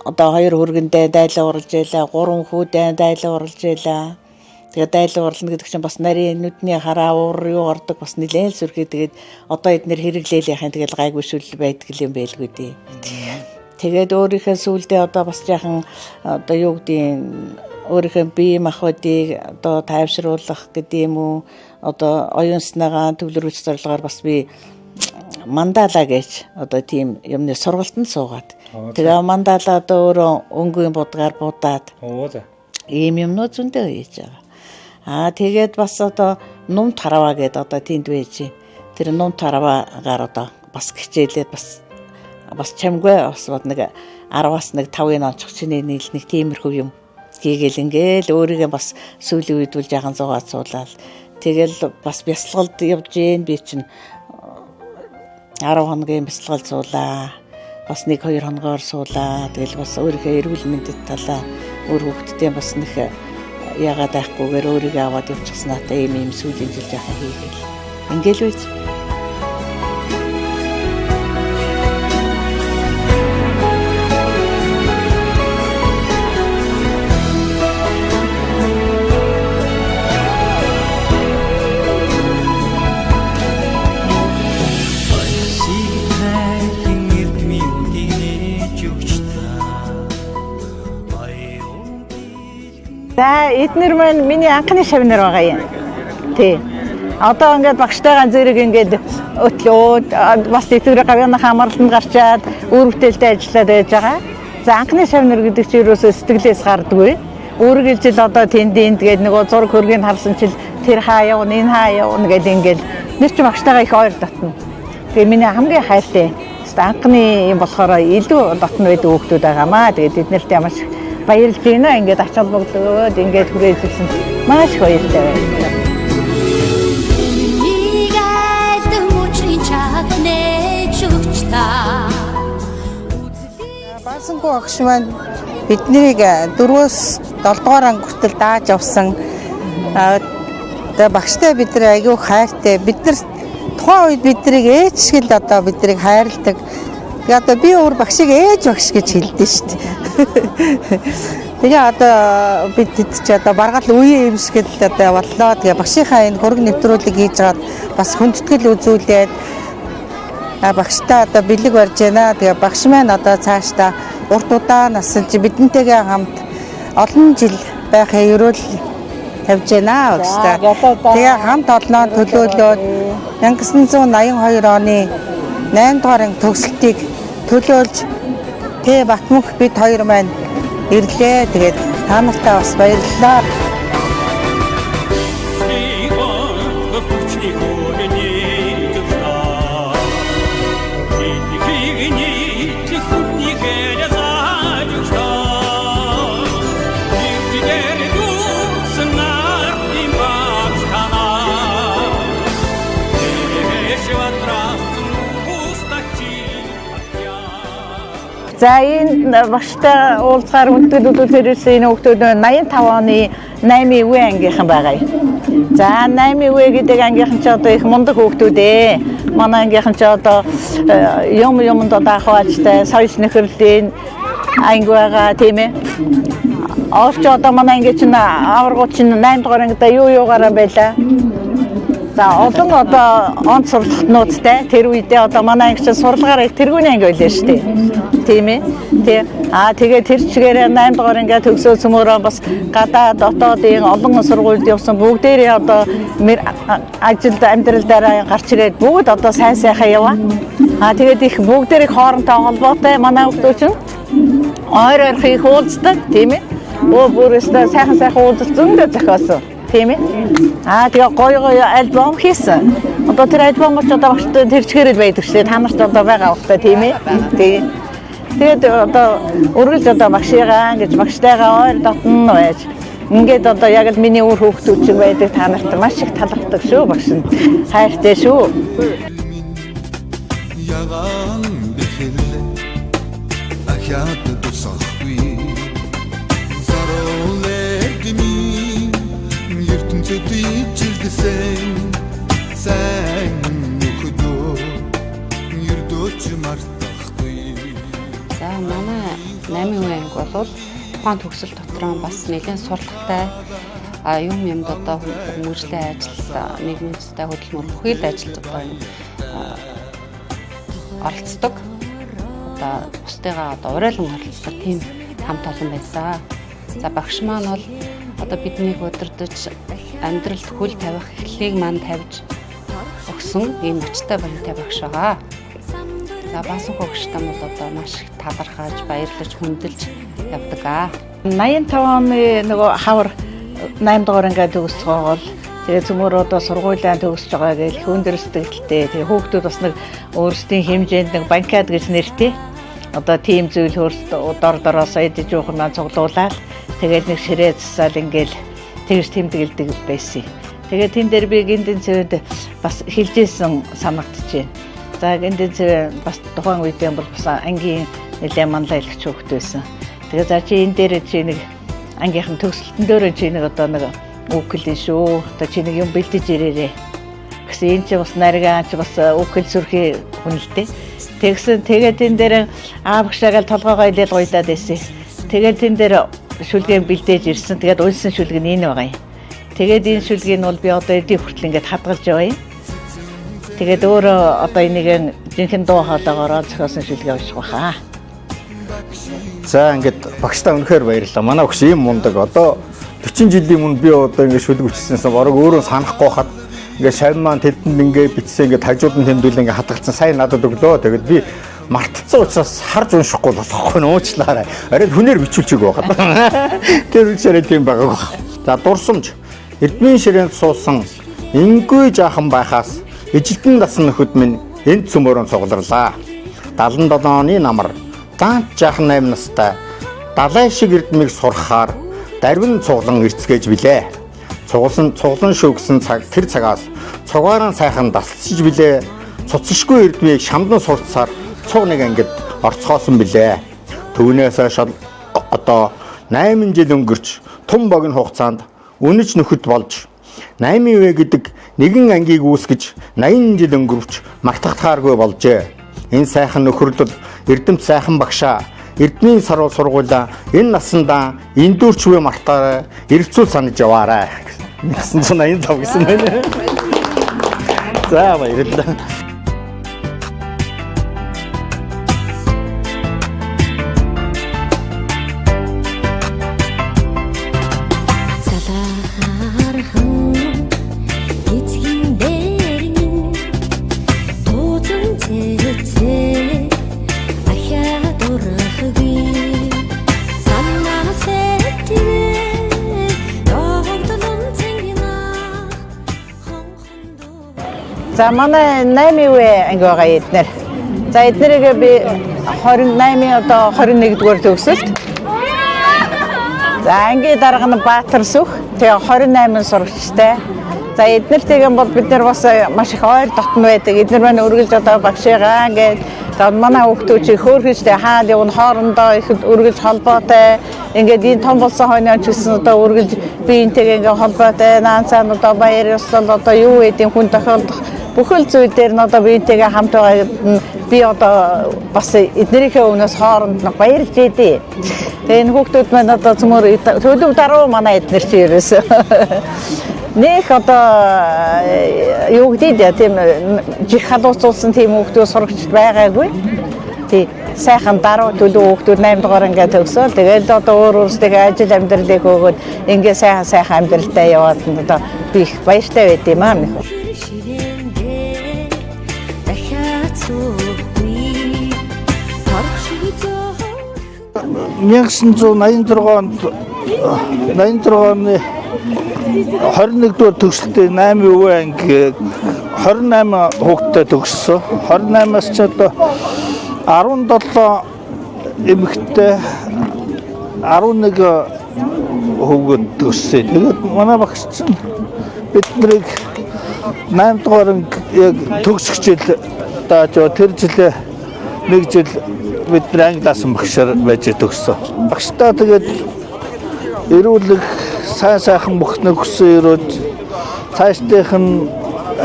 одоо хоёр хөргөндөө дайлан уралж байлаа, гурван хүүдэн дайлан уралж байлаа. Тэгээ дайлан урлана гэдэг чинь бас нарийн нүдний хараа уур юу ордог бас нэлээн сүрхий. Тэгээд одоо эднэр хэрэглээл яхин тэгэл гайгүй шүл байдаг юм байлгүй дээ. Тэгээд өөрийнхөө сүулдэ одоо бас жаахан одоо юу гэдгийг өөрийнхөө бие махбодыг одоо тайвшруулах гэдэг юм уу, одоо оюун санаагаа төвлөрүүлэх зорилгоор бас би мандала гэж одоо тийм юмны сургалтанд суугаад. Тэгээ мандала одоо өөрөө өнгийн будгаар будаад ийм юмнууд зөндөө хийж байгаа. Аа тэгээд бас одоо нум тараваа гэдээ одоо тэнд байж. Тэр нум тараваагаар одоо бас хичээлээд бас бас чамгүй бас нэг 10-аас нэг 5-ын онцох чиний нийл нэг тиймэрхүү юм хийгээл ингээл өөрийгөө бас сүүлийн үед үл жаахан зугаад суулаад тэгэл бас бясалгалд явж гин би чинь 10 хоногийн бясалгал суулаа. Бас 1-2 хоногоор суулаа. Тэгэл бас өөрийнхөө эрүүл мэндэд талаа өөр хүүхдтэй бас нэх яагаад айхгүйгээр өөрийгөө аваад явчихсанаатай ийм ийм сүүлийн жил жаахан хийгээл. Ингээл байж. За эднэр маань миний анхны шавнар байгаа юм. Тий. Одоо ингээд багштайгаа зэрэг ингээд өтлөөд бас тэтгэврийн гавьяаныхаа амралтанд гарчаад үр бүтээлтэй ажиллаад байж байгаа. За анхны шавнар гэдэг чинь ерөөсөө сэтгэлээс гардаггүй. Үргэлжил одоо тэнд энд гээд нөгөө зураг хөргийг харсан чил тэр хаа явна, энэ хаа явна гээд ингээд нэр чи багштайгаа их ойр дотно. Тэгээ миний хамгийн хайртай анхны юм болохоор илүү дотно байдаг хүүхдүүд байгаамаа. Тэгээд тэд нартай маш баярлж байна. Ингээд ач холбогдоод ингээд хүрээж ирсэн. Маш их баяртай байна. Баасангүй агш маань биднийг 4-өөс 7 дугаар анги хүртэл дааж явсан. Тэгээ багштай бид нар айгүй хайртай. Бид нар тухайн үед биднийг ээж шиг л одоо биднийг хайрладаг. Тэгээ одоо би өөр багшийг ээж багш гэж хэлдэ шүү дээ. Тэгээ одоо бид тэд чи одоо баргаал үеийн юм шиг л одоо боллоо. Тэгээ багшийнхаа энэ хөрөг нэвтрүүлэг хийж байгаад бас хүндэтгэл үзүүлээд багштай одоо бэлэг барьж байна. Тэгээ багш маань одоо цаашдаа урт удаан насалж бидэнтэйгээ хамт олон жил байхын ерөөл тавьж байна багштай. Тэгээ хамт олноо төлөөлөөд 1982 оны 8 дугаар анги төгсөлтийг төлөөлж Тэ Батмөнх бид хоёр маань ирлээ. Тэгээд та нартай бас баярлалаа. За энэ багштай уулзгаар хүндэтгэл үзүүлэхээр ирсэн энэ хүүхдүүд 85 оны 8 үе ангийнхан байгаа юм. За 8 үе гэдэг ангийнхан ч одоо их мундаг хүүхдүүд ээ. Манай ангийнхан ч одоо юм юмд одоо ахваажтай соёл нөхөрлөлийн анги байгаа тийм ээ. Орч одоо манай анги чинь аваргууд чинь 8 дугаар ангидаа юу юугаараа байлаа. За олон одоо онц сурлагтнуудтай тэр үедээ одоо манай анги чинь сурлагаар их тэргүүний анги байлаа шүү дээ. Тийм ээ. Тий. Аа тэгээ тэр чигээрээ 8 дугаар анги төгсөө цөмөрөө бас гадаа дотоодын олон сургуульд явсан бүгдээрээ одоо ажилд амьдрал дээр гарч ирээд бүгд одоо сайн сайхан яваа. Аа тэгээд их бүгдээр их хоорондоо холбоотой манай хүмүүс чинь ойр ойрхон их уулздаг тийм ээ. Өө бүр өстой сайхан сайхан уулзалт зөндөө зохиосон. Тийм ээ. Аа тэгээ гоё гоё альбом хийсэн. Одоо тэр альбом ч одоо багштай тэр чигээрэл байдаг шүү дээ. Та нарт одоо байгаа ухтай тийм ээ. Тий. Тэгээд одоо үргэлж одоо багшигаа гэж багштайгаа ойр дотно байж ингээд одоо яг л миний үр хүүхдүүд шиг байдаг та нарт маш их талархдаг шүү багш нь. Хайртай шүү. Ягаан бэхэлээ ахиад тусахгүй зориулэгний ертөнцид ичилдсэн сайн нөхдөд. ч мартахгүй. За манай 8 үе анги бол тухайн төгсөл дотроо бас нэлээд сурлагатай юм юмд одоо хүмүүжлийн ажил, нийгмийн цэцтэй хөдөлмөр бүхий л ажилд одоо оролцдог. Одоо бусдыгаа одоо уриалан оролцдог тийм хамт олон байсан. За багш маань бол одоо биднийг удирдах, амьдралд хөл тавих эхлэлийг маань тавьж өгсөн ийм мачтай баянтай багш байгаа. За баасан хөгштэй бол одоо маш их талархаж, баярлаж, хүндэлж явдаг аа. 85 оны нөгөө хавар 8 дугаар анги төгсгөөгөл тэгээ цөмөр одоо сургуулиа төгсөж байгаа гэж өндөр сэтгэлтэй. Тэгээ хүүхдүүд бас нэг өөрсдийн хэмжээнд нэг банкад гэж нэртэй. Одоо тийм зүйл хөрст дор дороосоо идэж уух маань цуглуулаад тэгээд нэг ширээ засаал ингээл тэгж тэмдэглэдэг байсан. Тэгээд тэн дээр би гиндэн цэвэнд бас хилжсэн санагдчихэв. За гиндэн цэвэ бас тухайн үед юм бол бас ангийн нэлээд манлай хэлэгч хүүхэд байсан. Тэгээ за чи энэ дээр чи нэг ангийнхан төгсөлтөн дээр чи нэг одоо нэг үг хэлнэ шүү. Одоо чи нэг юм бэлдэж ирээрээ. Гэсэн энэ чи бас нарийн чи бас үг хэл сүрхий хүн л дээ. Тэгсэн тэгээд тэн дээр аа багшаагаал толгоогоо илээл гуйлаад байсан. Тэгээд тэн дээр шүлгэн бэлдээж ирсэн. Тэгээд уйлсан шүлэг нь энэ байгаа юм. Тэгээд энэ шүлгийг нь бол би одоо эдийн хүртэл ингээд хадгалж байгаа юм. Тэгээд өөрөө одоо энийг жинхэнэ дуу хоолойгоороо зохиосон шүлгээ унших байхаа. За ингээд багштай үнэхээр баярлалаа. Манай багш ийм мундаг. Одоо 40 жилийн өмнө би одоо ингээд шүлэг бичсэнээс бараг өөрөө санахгүй хад ингээд шавь маань тэдэнд ингээд бичсэн ингээд хажууд нь тэмдэглэл ингээд хадгалсан сайн надад өглөө. Тэгээд би мартцсан учраас харж уншихгүй болохгүй нууцлаарай. Арай хүнээр бичүүлчих байгаа. Тэр үчирээ тийм байгааг. За дурсамж эрдмийн ширээнд суусан ингүй жаахан байхаас эжилтэн дасан нөхөд минь энд цөмөрөн цугларлаа. 77 оны намар даанч жаахан 8 настай далай шиг эрдмийг сурахаар дарвин цуглан ирцгээж билээ. Цуглан шүүгсэн цаг тэр цагаас цугаараа сайхан дасалчиж билээ. Цуцшгүй эрдмийг шамдан сурцсаар цуг нэг ангид орцгоосон билээ. Түүнээс хойш одоо 8 жил өнгөрч тум богино хугацаанд үнэж нөхөд болж 8 үе гэдэг нэгэн ангийг үүсгэж 80 жил өнгөрвч мартахтааргүй болжээ. Энэ сайхан нөхөрлөл эрдэмт сайхан багшаа эрдмийн сарвал сургуулаа энэ насандаа эндүүрчвэ мартаарай эргэцүүл санаж яваарай. 1985 гэсэн байна. За баярлалаа. За манай 8 үе анги байгаа эднэр. За эднэрийг би 28-ийн одоо 21-р төгсөлт. За ангийн дарга нь Баатар сүх. Тэгээ 28 сурагчтай. За эднэртэйгэн бол бид нар бас маш их ойр дотно байдаг. Эднэр маань үргэлж одоо багшигаа ингээд за манай хүүхдүүд чи хөөрхөжтэй хаал явна хоорондоо их үргэлж холбоотой. Ингээд энэ том болсон хойноо ч гэсэн одоо үргэлж биентэйгээ ингээд холбоотой. Наан цаана одоо баяр ёслол одоо юу гэдэг хүн тохиолдох бүхэл зүйл дээр нь одоо биентэйгээ хамт байгаа нь би одоо бас эднэрийнхээ өмнөөс хооронд нь баярлж идэв. Тэгээ энэ хүүхдүүд маань одоо цөмөр төлөв даруй манай эднэр чи ерөөсөө. Нэх одоо юу гэдэг дээ тийм жих халууцуулсан тийм хүүхдүүд сурагчд байгаагүй. Тий сайхан даруй төлөв хүүхдүүд 8 дугаар ингээд төгсөөл тэгэл одоо өөр өөрсдийнхээ ажил амьдралыг хөөгөөд ингээд сайхан сайхан амьдралтай яваад одоо би их баяртай байд юм аа. 1986 онд 86 оны 21-р төгсөлтийн 8 үе анги 28 хүүхэдтэй төгссөн. 28-аас ч одоо 17 эмэгтэй 11 хүүхэд төгссөн. Тэгээд манай багш чинь бид нарыг 8 дугаар анги яг төгсөх жил дааж тэр жилээ нэг жил бид нар анги даасан багшаар байж төгссөн. Багштай тэгээд эрүүлэг сайн сайхан бүхнэг хүссэн өрөөж цаашдынх нь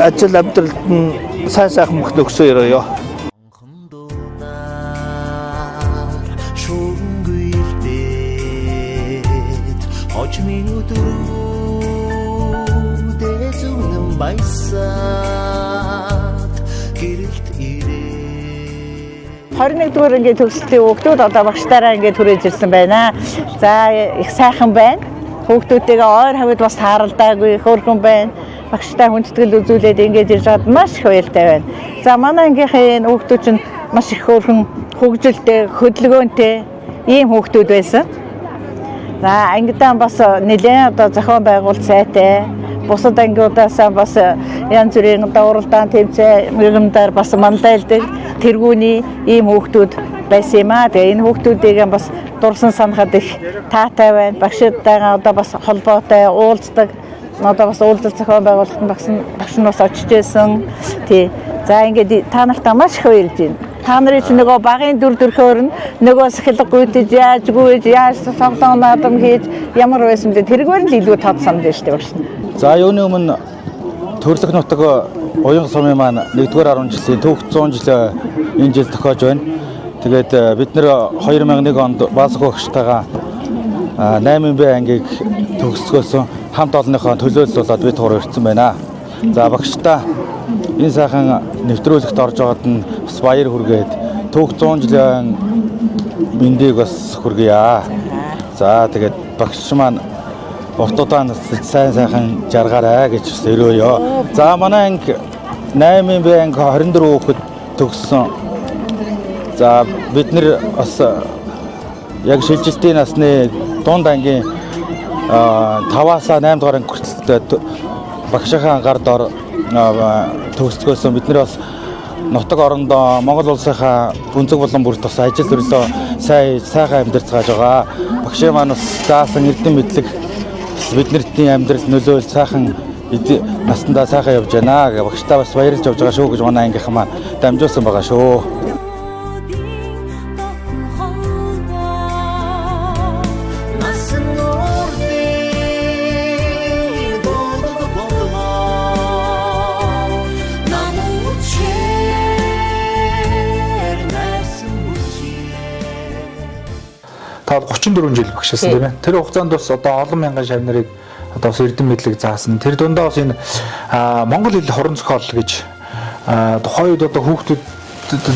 ажил амьдралд нь сайн сайхан бүхнэг хүссэн өрөөё. Хөгжмийн өдрүүдээ зүгнэн баясаад гэрэлт ирээ. 21 дугаар ангийн төгсөлтийн хүүхдүүд одоо багштаараа ингээд түрээж ирсэн байна. За, их сайхан байна. Хүүхдүүдтэйгээ ойр хавьд бас тааралдаагүй, хөөрхөн байна. Багштай хүндэтгэл үзүүлээд ингээд ирж байгаад маш их баяртай байна. За, манай ангийнхын энэ хүүхдүүд чинь маш их хөөрхөн, хөгжилтэй, хөдөлгөөнтэй ийм хүүхдүүд байсан. За, ангидаа бас нэлээд одоо зохион байгуулалт сайтай. Бусад ангиудаас бас янз бүрийн одоо уралдаан тэмцээн мөрөмдөр бас манлайлдаг тэргүүний ийм хүүхдүүд байсан юм аа. Тэгээ энэ хүүхдүүдийг бас дурсан санахад их таатай байна. Багшдтайгаа одоо бас холбоотой уулздаг. Одоо бас уулзалт зохион байгуулахад нь багш нь бас очиж байсан. Тий. За, ингээд та нартай маш их баярлж байна. Та нарын чинь нөгөө багын дүр төрхөөр нь нөгөө сахилга гүйтэж, яаж гүйж, яаж тоглоом наадам хийж ямар байсан бэ? Тэргээр нь л илүү тод санаж шүү дээ, багш. За, юуны өмнө төрлөх нутаг Уянга сумын маань 1-р 10 жилийн түүх 100 жилээ энэ жил тохиож байна. Тэгээд бид нэр 2001 онд Баасах багштайгаа 8 Б ангийг төгсгөөсөн хамт олонныхоо төлөөлөл болоод бид гур ирсэн байна. За, багштаа энэ сайхан нэвтрүүлэгт орж байгаад нь бас баяр хүргээд түүх 100 жилийн мэндийг бас хүргье. За, тэгээд багш маань урт удаан сайн сайхан жаргаарай гэж бас өрөөё. За, манай анги 8 Б анги 24 хүүхэд төгссөн. За, бид нэр бас яг шилжилтийн насны дунд ангийн 5-аас 8 дугаар анги хүртэл багшийнхаа гар дор төгсгөөсөн. Бид нэр бас нутаг орондоо Монгол улсынхаа өнцөг булан бүрт бас ажил төрлөө сайн сайхан амьдарцгааж байгаа. Багшийн маань бас заасан эрдэм мэдлэг биднэртний амьдрал нөлөөл сайхан насандаа сайхан явж байна гэ багштаа бас баярлж явж байгаа шүү гэж манай ангийнхан маань дамжуулсан байгаа шүү. Насан нуурын бодог бодлоо нам үчээр найрсан бүжээ. Та 34 жил багшилсан, тийм ээ. Тэр хугацаанд бас одоо олон мянган шавь нарыг одоо бас эрдэм мэдлэг заасан. Тэр дундаа бас энэ монгол хэл хуран зохиол гэж тухайн үед одоо хүүхдүүд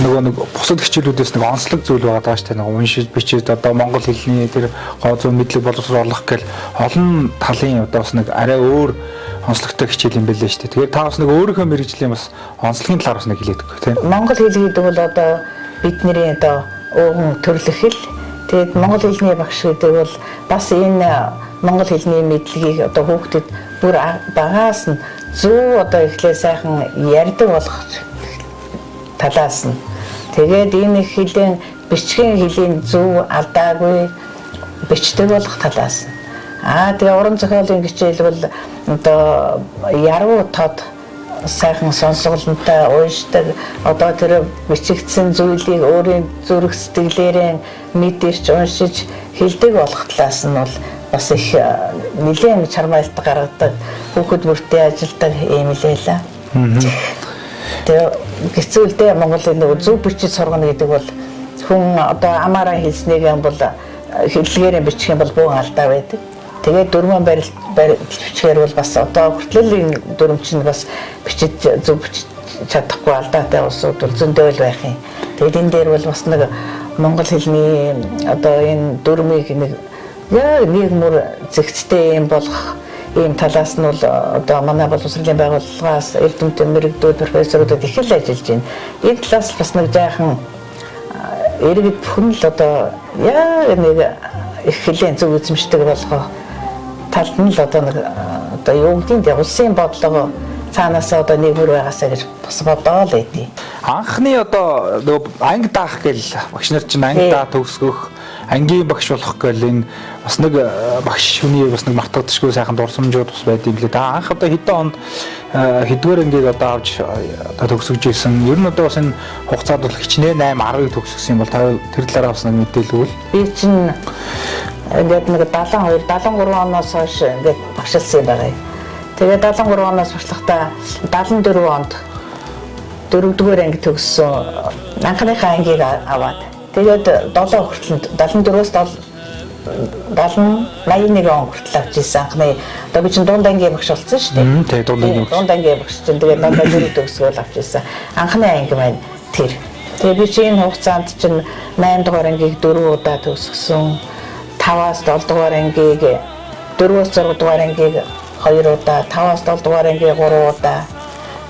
нөгөө нэг бусад хичээлүүдээс нэг онцлог зүйл байгаа даа шүү дээ. Нэг уншиж бичиж одоо монгол хэлний тэр гоо зүйн мэдлэг боловсруулах гэл олон талын одоо бас нэг арай өөр онцлогтой хичээл юм байлээ шүү дээ. Тэгэхээр та бас нэг өөрийнхөө мэргэжлийн бас онцлогийн талаар бас нэг хэлээд өгөх, тийм. Монгол хэл гэдэг бол одоо бидний одоо өвгөн төрлөх хэл. Тэгээд монгол хэлний багш гэдэг бол бас энэ монгол хэлний мэдлэгийг одоо хүүхдэд бүр багаас нь зөв одоо эхлээ сайхан ярьдаг болгох талаас нь. Тэгээд энэ хэлийн бичгийн хэлийн зөв алдаагүй бичдэг болох талаас нь. Аа, тэгээ уран зохиолын хичээл бол одоо яруу тод сайхан сонсголонтой уншдаг, одоо тэр бичигдсэн зүйлийг өөрийн зүрх сэтгэлээрээ мэдэрч уншиж хэлдэг болох талаас нь бол бас их нэлээд чармайлт гаргадаг, хүүхэд бүртээ ажилдаг юм лээ л. Тэгээ хэцүү л дээ, Монголын нөгөө зөв бичиж сургана гэдэг бол хүн одоо амаараа хэлснийг юм бол хэллэгээрээ бичих юм бол бөөн алдаа байдаг. Тэгээд дөрвөн барилт бичгээр бол бас одоо хүртэл энэ дүрэм чинь бас бичиж зөв бичиж чадахгүй алдаатай улсууд бол зөндөө л байх юм. Тэгээд энэ дээр бол бас нэг монгол хэлний одоо энэ дүрмийг нэг яг нэг мөр зэгцтэй юм болгох ийм талаас нь бол одоо манай боловсролын байгууллагаас эрдэмтэн мэрэгдүүд, профессорудад их л ажиллаж байна. Энэ талаас бас нэг жаахан иргэд бүхэн л одоо яг нэг их хэлэн зөв эзэмшдэг болгох талд нь л одоо нэг одоо юу гэдгийг тэ улсын бодлого цаанаас одоо нэг мөр байгаасаа гэж бас бодоол байдیں۔ Анхны одоо нөгөө анги даах гэл багш нар чинь анги даа төгсгөх, ангийн багш болох гэл энэ бас нэг багш хүний бас нэг мартагдашгүй сайхан дурсамжууд бас байд юм лээ. Та анх одоо хэдэн онд хэдвэр ангийг одоо авч одоо төгсөж ирсэн. Ер нь одоо бас энэ хугацаанд бол хичнээн 8 10-ыг төгсгсөн юм бол та тэр талаараа бас нэг мэдээлэл өгвөл. Би чинь ингээд нэг 72 73 оноос хойш ингээд багшилсан юм байгаа юм. Тэгээд 73 оноос багшлахдаа 74 онд 4-р анги төгссөн. Анхныхаа ангийг аваад тэгээд 7 хүртэл 74-өөс 70 81 он хүртэл авч ирсэн анхны. Одоо би чинь дунд ангийн багш болсон шүү дээ. Тий, дунд ангийн багш. Дунд ангийн багш чинь тэгээд дандаа дөрөв төгсгөл авч ирсэн. Анхны анги маань тэр. Тэгээ би чинь энэ хугацаанд чинь 8 дугаар ангийг 4 удаа төгсгсөн. 5-аас 7 дугаар ангийг 4-өөс 6 дугаар ангийг 2 удаа, 5-аас 7 дугаар ангийг 3 удаа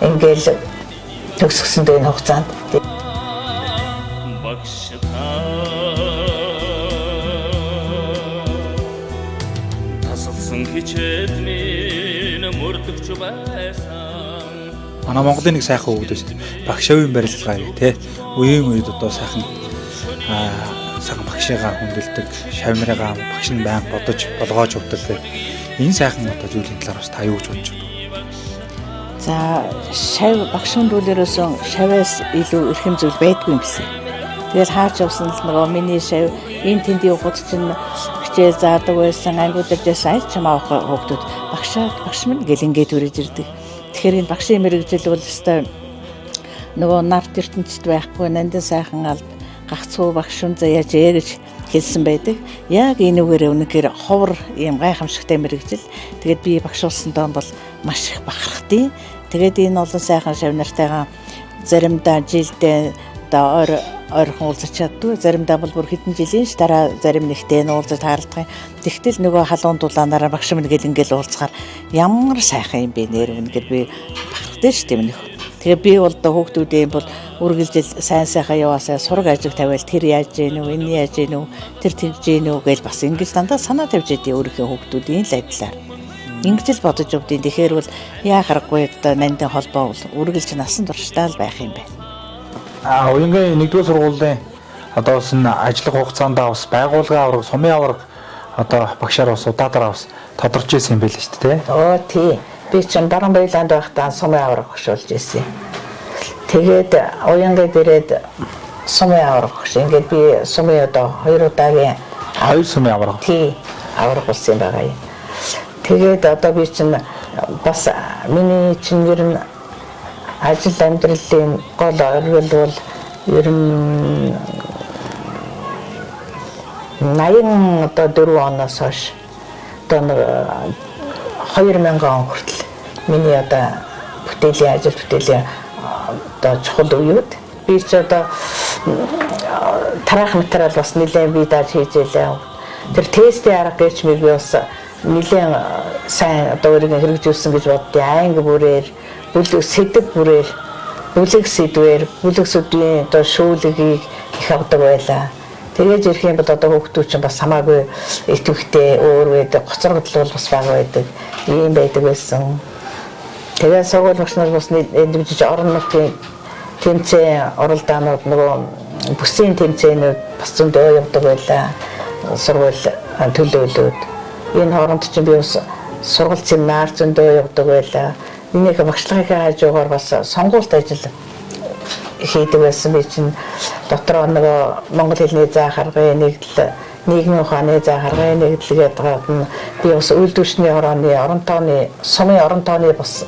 ингээл төгсгсөн дээ энэ хугацаанд. Багш та тасалсан хичээл минь мөрдөгч байсан. Манай Монголын нэг сайхан үг дээ шүү дээ. Багшаавын барилгаа гэх тээ. Үеийн үед одоо сайхан сайхан багшигаа хүндэлдэг, шав нарыгаа багш нь байнга бодож, болгоож явдаг гэх. Энэ сайхан одоо зүйлийн талаар бас та юу гэж бодож байна? За шав багш хүндүүлээрөөсөн шаваас илүү эрхэм зүйл байдгүй юм билээ. Тэгэл хаач явсан л нөгөө миний шав энэ тэндийн ухад чинь хичээл заадаг байсан, ангиуд иржсэн аль чамаа хүүхдүүд багшаа багш минь гэл ингээд төрөж ирдэг. Тэгэхээр энэ багшийн мэргэжил бол өстой нөгөө нарт ертөнцид байхгүй нандин сайхан алд гагцхүү багш хүн заяаж ээ гэж хэлсэн байдаг. Яг энүүгээр үнэхээр ховор ийм гайхамшигтай мэргэжил. Тэгээд би багш болсондоо бол маш их бахархдیں۔ Тэгээд энэ олон сайхан шав нартайгаа заримдаа жилдээ одоо ойр ойрхон уулзах чаддгүй. Заримдаа бол бүр хэдэн жилийн ш дараа зарим нэгтэй нь уулзаж таарлах юм. Тэгтэл нөгөө халуун дулаанаараа багш минь гэл ингээл уулзахаар ямар сайхан юм бэ нэр үнэхээр би бахархдаг ш тийм нөх. Тэгээ би бол одоо хүүхдүүдийн бол үргэлжил сайн сайхан яваасаа сураг ажиг тавиал тэр яаж гин үү, энэ яаж гин үү, тэр тэгж гин үү гэж бас ингэж дандаа санаа тавьж идэв өөрийнхөө хүүхдүүдийн л адилаар. Ингэж л бодож явдیں۔ Тэгэхээр бол яа харахгүй одоо нандин холбоо бол үргэлж насан туршдаа л байх юм байна. Уянгийн 1-р сургуулийн одоо бас энэ ажиллах хугацаанд бас байгууллагын авраг, сумын авраг одоо багшаар бас удаадаар бас тодорч ирсэн юм байл шүү дээ. Оо тий. Би чинь Баруун Баялаанд байхдаа сумын авраг багш болж ирсэн. Тэгээд уянгад ирээд сумын авраг багш. Ингээд би сумын одоо 2 удаагийн 2 сумын авраг. Тий, авраг болсон юм байгаа юм. Тэгээд одоо би чинь бас миний чинь ер нь ажил амьдралын гол оргил бол ер нь 84 оноос хойш одоо нэг 2000 он хүртэл миний одоо бүтээлийн ажил бүтээлийн одоо чухал үеуд би ч одоо тараах материал бас нэлээд би дааж хийж ялээ. Тэр тестийн арга гэж би бас нэлээд сайн одоо өөрийгөө хэрэгжүүлсэн гэж боддیں۔ Анги бүрээр, бүлэг сэдэв бүрээр, бүлэг сэдвээр, бүлэг сэдвийн одоо шүүлгийг их авдаг байлаа. Тэгээд ирэх юм бол одоо хүүхдүүд чинь бас хамаагүй идэвхтэй өөр байдаг, гоцоргодол бол бас бага байдаг. Ийм байдаг байсан. Тэгээд сургууль багш нар бас дэмжиж орон нутгийн тэмцээн уралдаанууд нөгөө бүсийн тэмцээнүүд бас зөндөө явдаг байлаа. Сургууль төлөөлөөд. Энэ хооронд чинь би бас сургалт семинар зөндөө явдаг байлаа. Энийхээ багшлагынхаа хажуугаар бас сонгуульт ажил хийдэг байсан. Би чинь дотроо нөгөө монгол хэлний заах аргын нэгдэл, нийгмийн ухааны заах аргын нэгдэл гэдэг нь би бас үйлдвэрчний хорооны орон тооны сумын орон тооны бас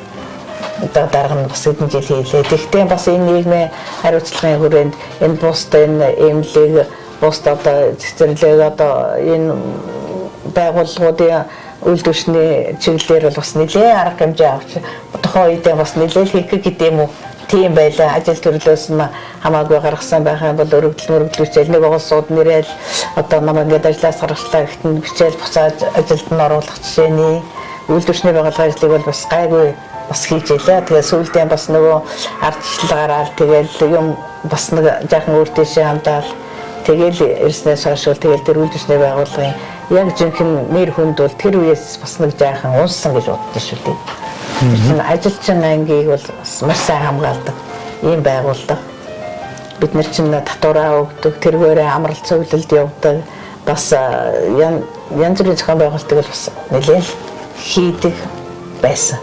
одоо дарга нь бас хэдэн жил хийлээ. Тэгтээ бас энэ нийгмийн хариуцлагын хүрээнд энэ бусд энэ эмнэлэг бусд одоо цэцэрлэг одоо энэ байгууллагуудын үйлдвэрчний чиглэлээр бол бас нэлээд арга хэмжээ авч тухайн үедээ бас нэлээд хийх гэдэг юм уу? Тийм байлаа. Ажил төрлөөс нь хамаагүй гаргасан байх юм бол өргөдөл мөргөдлүүчээл нэг улсууд нэрэл одоо намайг ингээд ажлаас гаргачлаа гэхэд нь бичээл буцааж ажилд нь оруулах жишээний үйлдвэрчний байгууллагын ажлыг бол бас гайгүй бас хийж ялаа. Тэгээ сүүлдээ бас нөгөө ардчлал гараад тэгэл юм бас нэг жаахан өөр тийшээ хандаал тэгэл ирснээс хойш бол тэгэл тэр үйлдвэрчний байгууллагын яг жинхэнэ нэр хүнд бол тэр үеэс бас нэг жаахан унсан гэж боддоо шүү дээ. Тэр чинь ажилчин ангийг бол маш сайн хамгаалдаг ийм байгууллага. Бид нар чинь татвараа өгдөг, тэргээрээ амралт цуглалд явдаг. Бас янз бүрийн зохион байгуулалтыг бол бас нэлээн хийдэг байсан.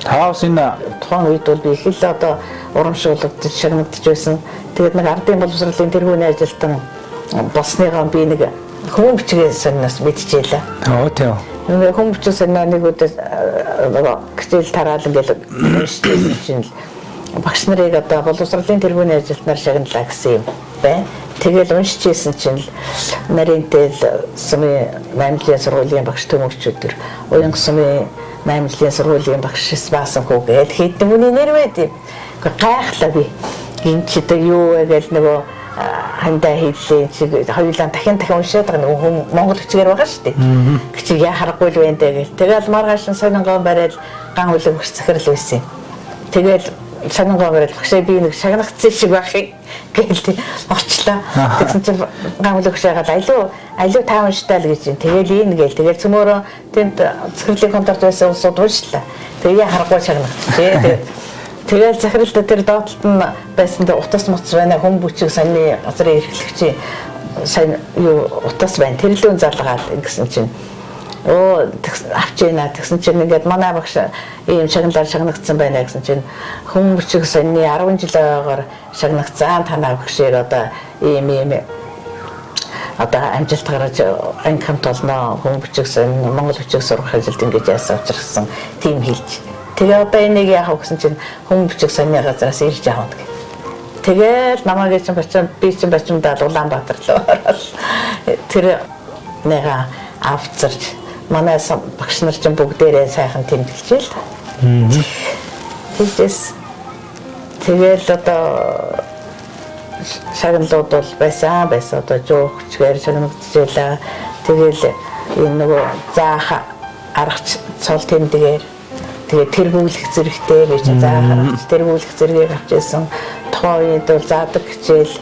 Та бас энэ тухайн үед бол би их л одоо урамшуулгадж, шагнагдж байсан. Тэгээд нэг ардын боловсролын тэргүүний ажилтан болсныгоо би нэг хүмүүн бичгийн сониноос мэдчихээлээ. Оо тийм. Нэг хүмүүн бичгийн сонино нэг өдөр нөгөө хичээл тараал ингээл уншижсэн чинь л Багш нарыг одоо боловсролын тэргүүний ажилтнаар шагналаа гэсэн юм байна. Тэгэл уншиж исэн чинь л нарийнтэй л сумын 8 жилийн сургуулийн багш төмөгч өдөр уянга сумын 8 жилийн сургуулийн багш баасан хүү гэж хэдэн хүний нэр байд юм. Гайхлаа би. Энэ чи одоо юу вэ гэж нөгөө хандаа хийлээ чиг хоёулаа дахин дахин уншаад байгаа нөгөө хүн монгол хүчгээр байгаа шүү дээ. Гэчиг яа харахгүй л байна дээ гэл. Тэгэл маргааш нь сонингоо бариад ган үлэг өгч захирал байсан юм. Тэгэл сонингоо бариад багшаа би нэг шагнагдсан шиг байх юм гээл очлоо. Тэгсэн чинь ган үлэг өгч яагаад алуу алуу та унштай л гэж юм. Тэгэл ийн гээл. Тэгэл цөмөрөө тэнд захирлын конторт байсан улсууд уншлаа. Тэгээ яа харахгүй шагнагдчихээ. Тэгэл захиралд тэр доотлолт нь байсан дээр утас муц байна хүн бүчиг сонины газрын эрхлэгчийн сайн юу утас байна. Тэр лүүн залгаад ингэсэн чинь өө авч ийна тэгсэн чинь ингээд манай багш ийм шагналаар шагнагдсан байна гэсэн чинь хүн бүчиг сонины 10 жил ойгоор шагнагдсан танаа багшийг одоо ийм ийм одоо амжилт гаргаж анги хамт олноо хүн бүчиг сонь Монгол бүчиг сурах ажилд ингэж яасан учирсан тийм хэлж. Тэгээ одоо энийг яах вэ гэсэн чинь хүн бичиг сонины газараас ирж авна гэх. Тэгэл намайг чинь бачим би чинь бачимдаад Улаанбаатар руу ороод тэр нэга авцарч манай багш нар чинь бүгдээрээ сайхан тэмдэглэж л. Тэгжээс тэгэл одоо шагналууд бол байсан байсан одоо жуухчгээр шагнагдчихлаа. Тэгэл энэ нөгөө заах аргач цол тэмдгээр тэгээ тэргүүлэх зэрэгтэй би чинь заах аргач тэргүүлэх зэргийг авч ирсэн. Тухайн үед бол заадаг хичээл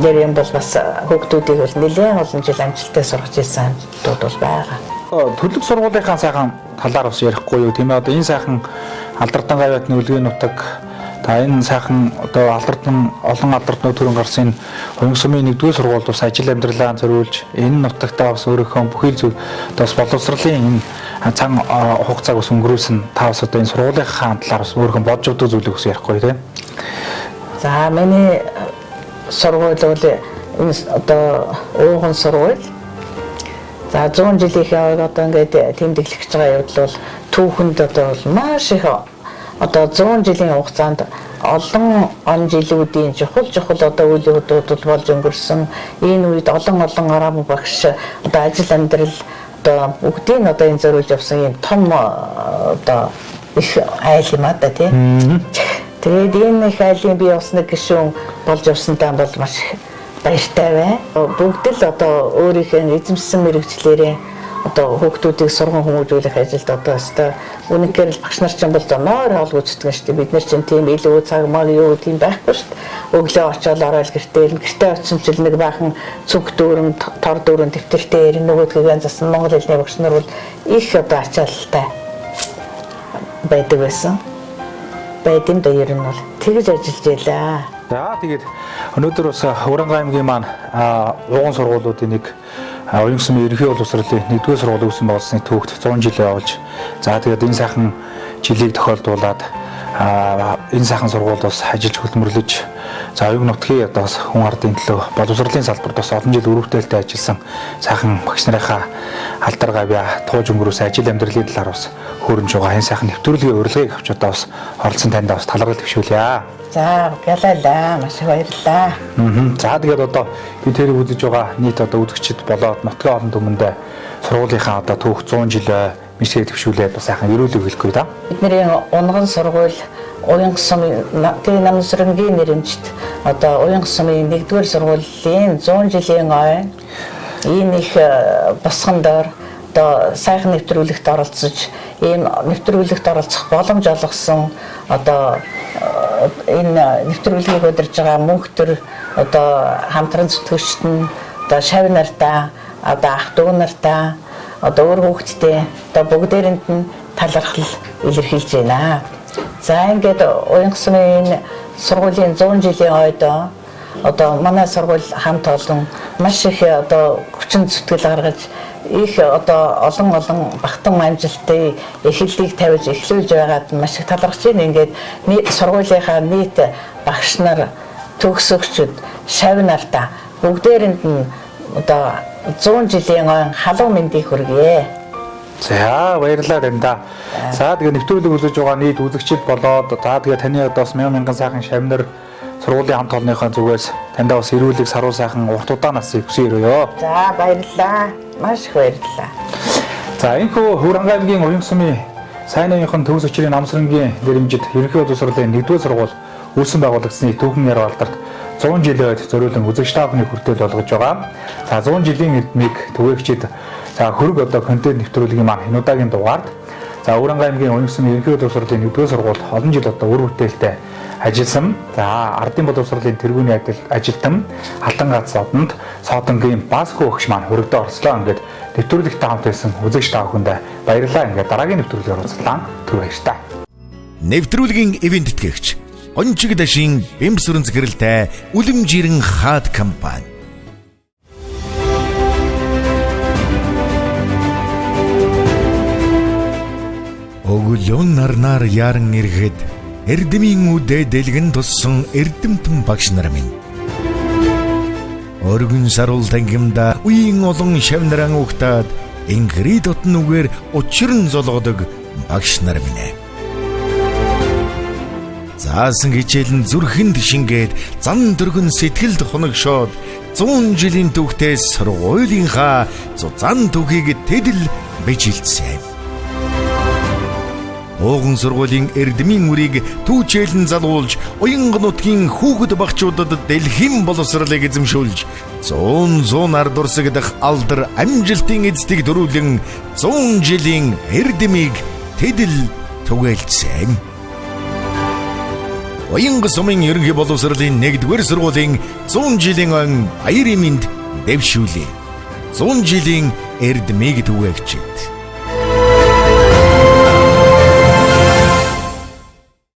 нэр юм бол бас хүүхдүүдийг бол нэлээд олон жил амжилттай сургаж ирсэн амжилтууд бол байгаа. Төрлөг сургуулийнхаа сайхан талаар бас ярихгүй юу тийм ээ одоо энэ сайхан Алдардан гавьяатны үлгийн нутаг та энэ сайхан одоо алдардан олон алдартнууд төрөн гарсан энэ Уянга сумын нэгдүгээр сургуульд бас ажил амьдралаа зориулж энэ нутагтаа бас өөрийнхөө бүхий л зүйл одоо бас боловсролын энэ цан хугацааг бас өнгөрүүлсэн та бас одоо энэ сургуулийнхаа талаар бас өөрийнхөө бодж явдаг зүйлийг бас ярихгүй тийм. За миний сургууль бол энэ одоо ууган сургууль. За 100 жилийнхээ ойг одоо ингээд тэмдэглэх гэж байгаа явдал бол түүхэнд одоо бол маш их одоо 100 жилийн хугацаанд олон он жилүүдийн чухал чухал одоо үйл явдлууд болж өнгөрсөн. Энэ үед олон олон арга багш одоо ажил амьдрал одоо бүгдийг нь одоо энэ зориулж явсан юм том одоо их айл юм а да тий. Тэгээд энэ их айлын би бас нэг гишүүн болж явсантай бол маш их баяртай байна. Бүгд л одоо өөрийнхөө эзэмшсэн мэрэгчлэрээ одоо хүүхдүүдийг сурган хүмүүжүүлэх ажилд одоо өстой үнэхээр л багш нар чинь бол нойр хоол гүйцэтгэн шүү дээ. Бид нар чинь тийм илүү цаг маг юу тийм байхгүй шүү дээ. Өглөө очиод ороод гэртээ ирнэ. Гэртээ очисон чинь нэг баахан цүнх дүүрэн, тор дүүрэн дэвтэртэй ирнэ. Нөгөөдгөө засан монгол хэлний багш нар бол их одоо ачаалалтай байдаг байсан. Байд юм да ер нь бол тэгж ажиллаж байлаа. За тэгээд өнөөдөр бас Уранга аймгийн маань ууган сургуулиудын нэг Уянга сумын ерөнхий боловсролын нэгдүгээр сургууль үүсэн байгуулсны түүхт 100 жил явуулж за тэгээд энэ сайхан жилийг тохиолдуулаад энэ сайхан сургуульд бас ажиллаж хөдөлмөрлөж за оюун нутгийн одоо бас хүн ардын төлөө боловсролын салбарт бас олон жил үр бүтээлтэй ажилласан сайхан багш нарынхаа алдар гавьяа тууж өнгөрөөс ажил амьдралын талаар бас хөрөмж байгаа энэ сайхан нэвтрүүлгийн урилгыг авч одоо бас оролцсон танд бас талархал төвшүүлье. За гялалаа маш их баярлалаа. За тэгээд одоо би тэрийг үзэж байгаа нийт одоо үзэгчид болоод нутгийн олон түмэндээ сургуулийнхаа одоо түүх 100 жил мэдлэгээ төвшүүлээд бас сайхан ерөөлөг хэлэхгүй да. Бидний унган сургууль Уянга сумын тэгээ Намсрангийн нэрэмжит одоо Уянга сумын нэгдүгээр сургуулийн 100 жилийн ой энэ их босгон доор одоо сайхан нэвтрүүлэгт оролцож ийм нэвтрүүлэгт оролцох боломж олгосон одоо энэ нэвтрүүлгийг удирж байгаа мөнх төр одоо хамтран зүтгэгчд нь одоо шав нартаа одоо ах дүү нартаа одоо өөр хүүхэдтэй одоо бүгдээрэнд нь талархал илэрхийлж байна. За ингээд Уянга сумын энэ сургуулийн 100 жилийн ойд одоо манай сургууль хамт олон маш их одоо хүчин зүтгэл гаргаж их одоо олон олон багтан амжилттай эхлэлийг тавьж эхлүүлж байгаад маш их талархаж байна. Ингээд сургуулийнхаа нийт багш нар, төгсөгчд, шав нартаа бүгдээрэнд нь одоо 100 жилийн ой халуун мэндийг хүргье. За, баярлалаа таньда. За, тэгээ нэвтрүүлэг үзэж байгаа нийт үзэгчид болоод за тэгээ таны одоо бас мянган мянган сайхан шавнар сургуулийн хамт олонныхоо зүгээс таньдаа бас эрүүлэг саруу сайхан урт удаан насыг хүсэн өрөөё. За, баярлалаа. Маш их баярлалаа. За, энэхүү Хөврангай аймгийн Уян сумын сайн ноёнхон төгс өчрийн намсрангийн нэрэмжит ерөнхий боловсролын 1-р сургууль үүсэн байгуулагдсны түүхэн яруу алдарт 100 жилийн үед зориулан үзэгч та бүхний хүртэл болгож байгаа. За, 100 жилийн эрдмийг түгээгчид за хөрөг одоо контент нэвтрүүлгийн маань энэ удаагийн дугаард за Өврангай аймгийн Уян сумын ерөнхий боловсролын 1-р сургуульд олон жил одоо үр бүтээлтэй ажилласан. За, ардын боловсролын тэргүүний ажилтан Алтан гац одонд Содонгийн Басхүү өгч маань хөрөгдөө орцлоо. Ингээд нэвтрүүлэгтэй хамт байсан үзэгч та бүхэндээ баярлалаа. Ингээд дараагийн нэвтрүүлгээр уулзлаа. Түр баяртай. Нэвтрүүлгийн ивент тэтгэгч Ончиг дашин бэмсүрэн зэхэрэлтэй Үлэмжирэн хаад компани. Өглөөн нарнаар яран ирэхэд эрдмийн үдэ дэлгэн туссан эрдэмтэн багш нар минь. Өргөн саруул тангимда үеийн олон шавнаран угтаад инхри дотн үгээр учран золгодог багш нар минь ээ. Заасан хичээл нь зүрхэнд шингээд зан дөргөн сэтгэлд хоногшоод 100 жилийн түүхтэй сургуулийнхаа зузаан түүхийг тэдэл бижилсэн. Ууган сургуулийн эрдмийн үрийг түүчээлэн залгуулж уянга нутгийн хүүхэд багчуудад дэлхийн боловсролыг эзэмшүүлж 100 ар дурсагдах алдар амжилтын эцдийг дөрүүлэн 100 жилийн эрдмийг тэдэл түгээлцсэн. Уянга сумын ерөнхий боловсролын 1-р сургуулийн 100 жилийн он баярын мэнд дэвшүүлээ. 100 жилийн эрдмийг түгээгчид.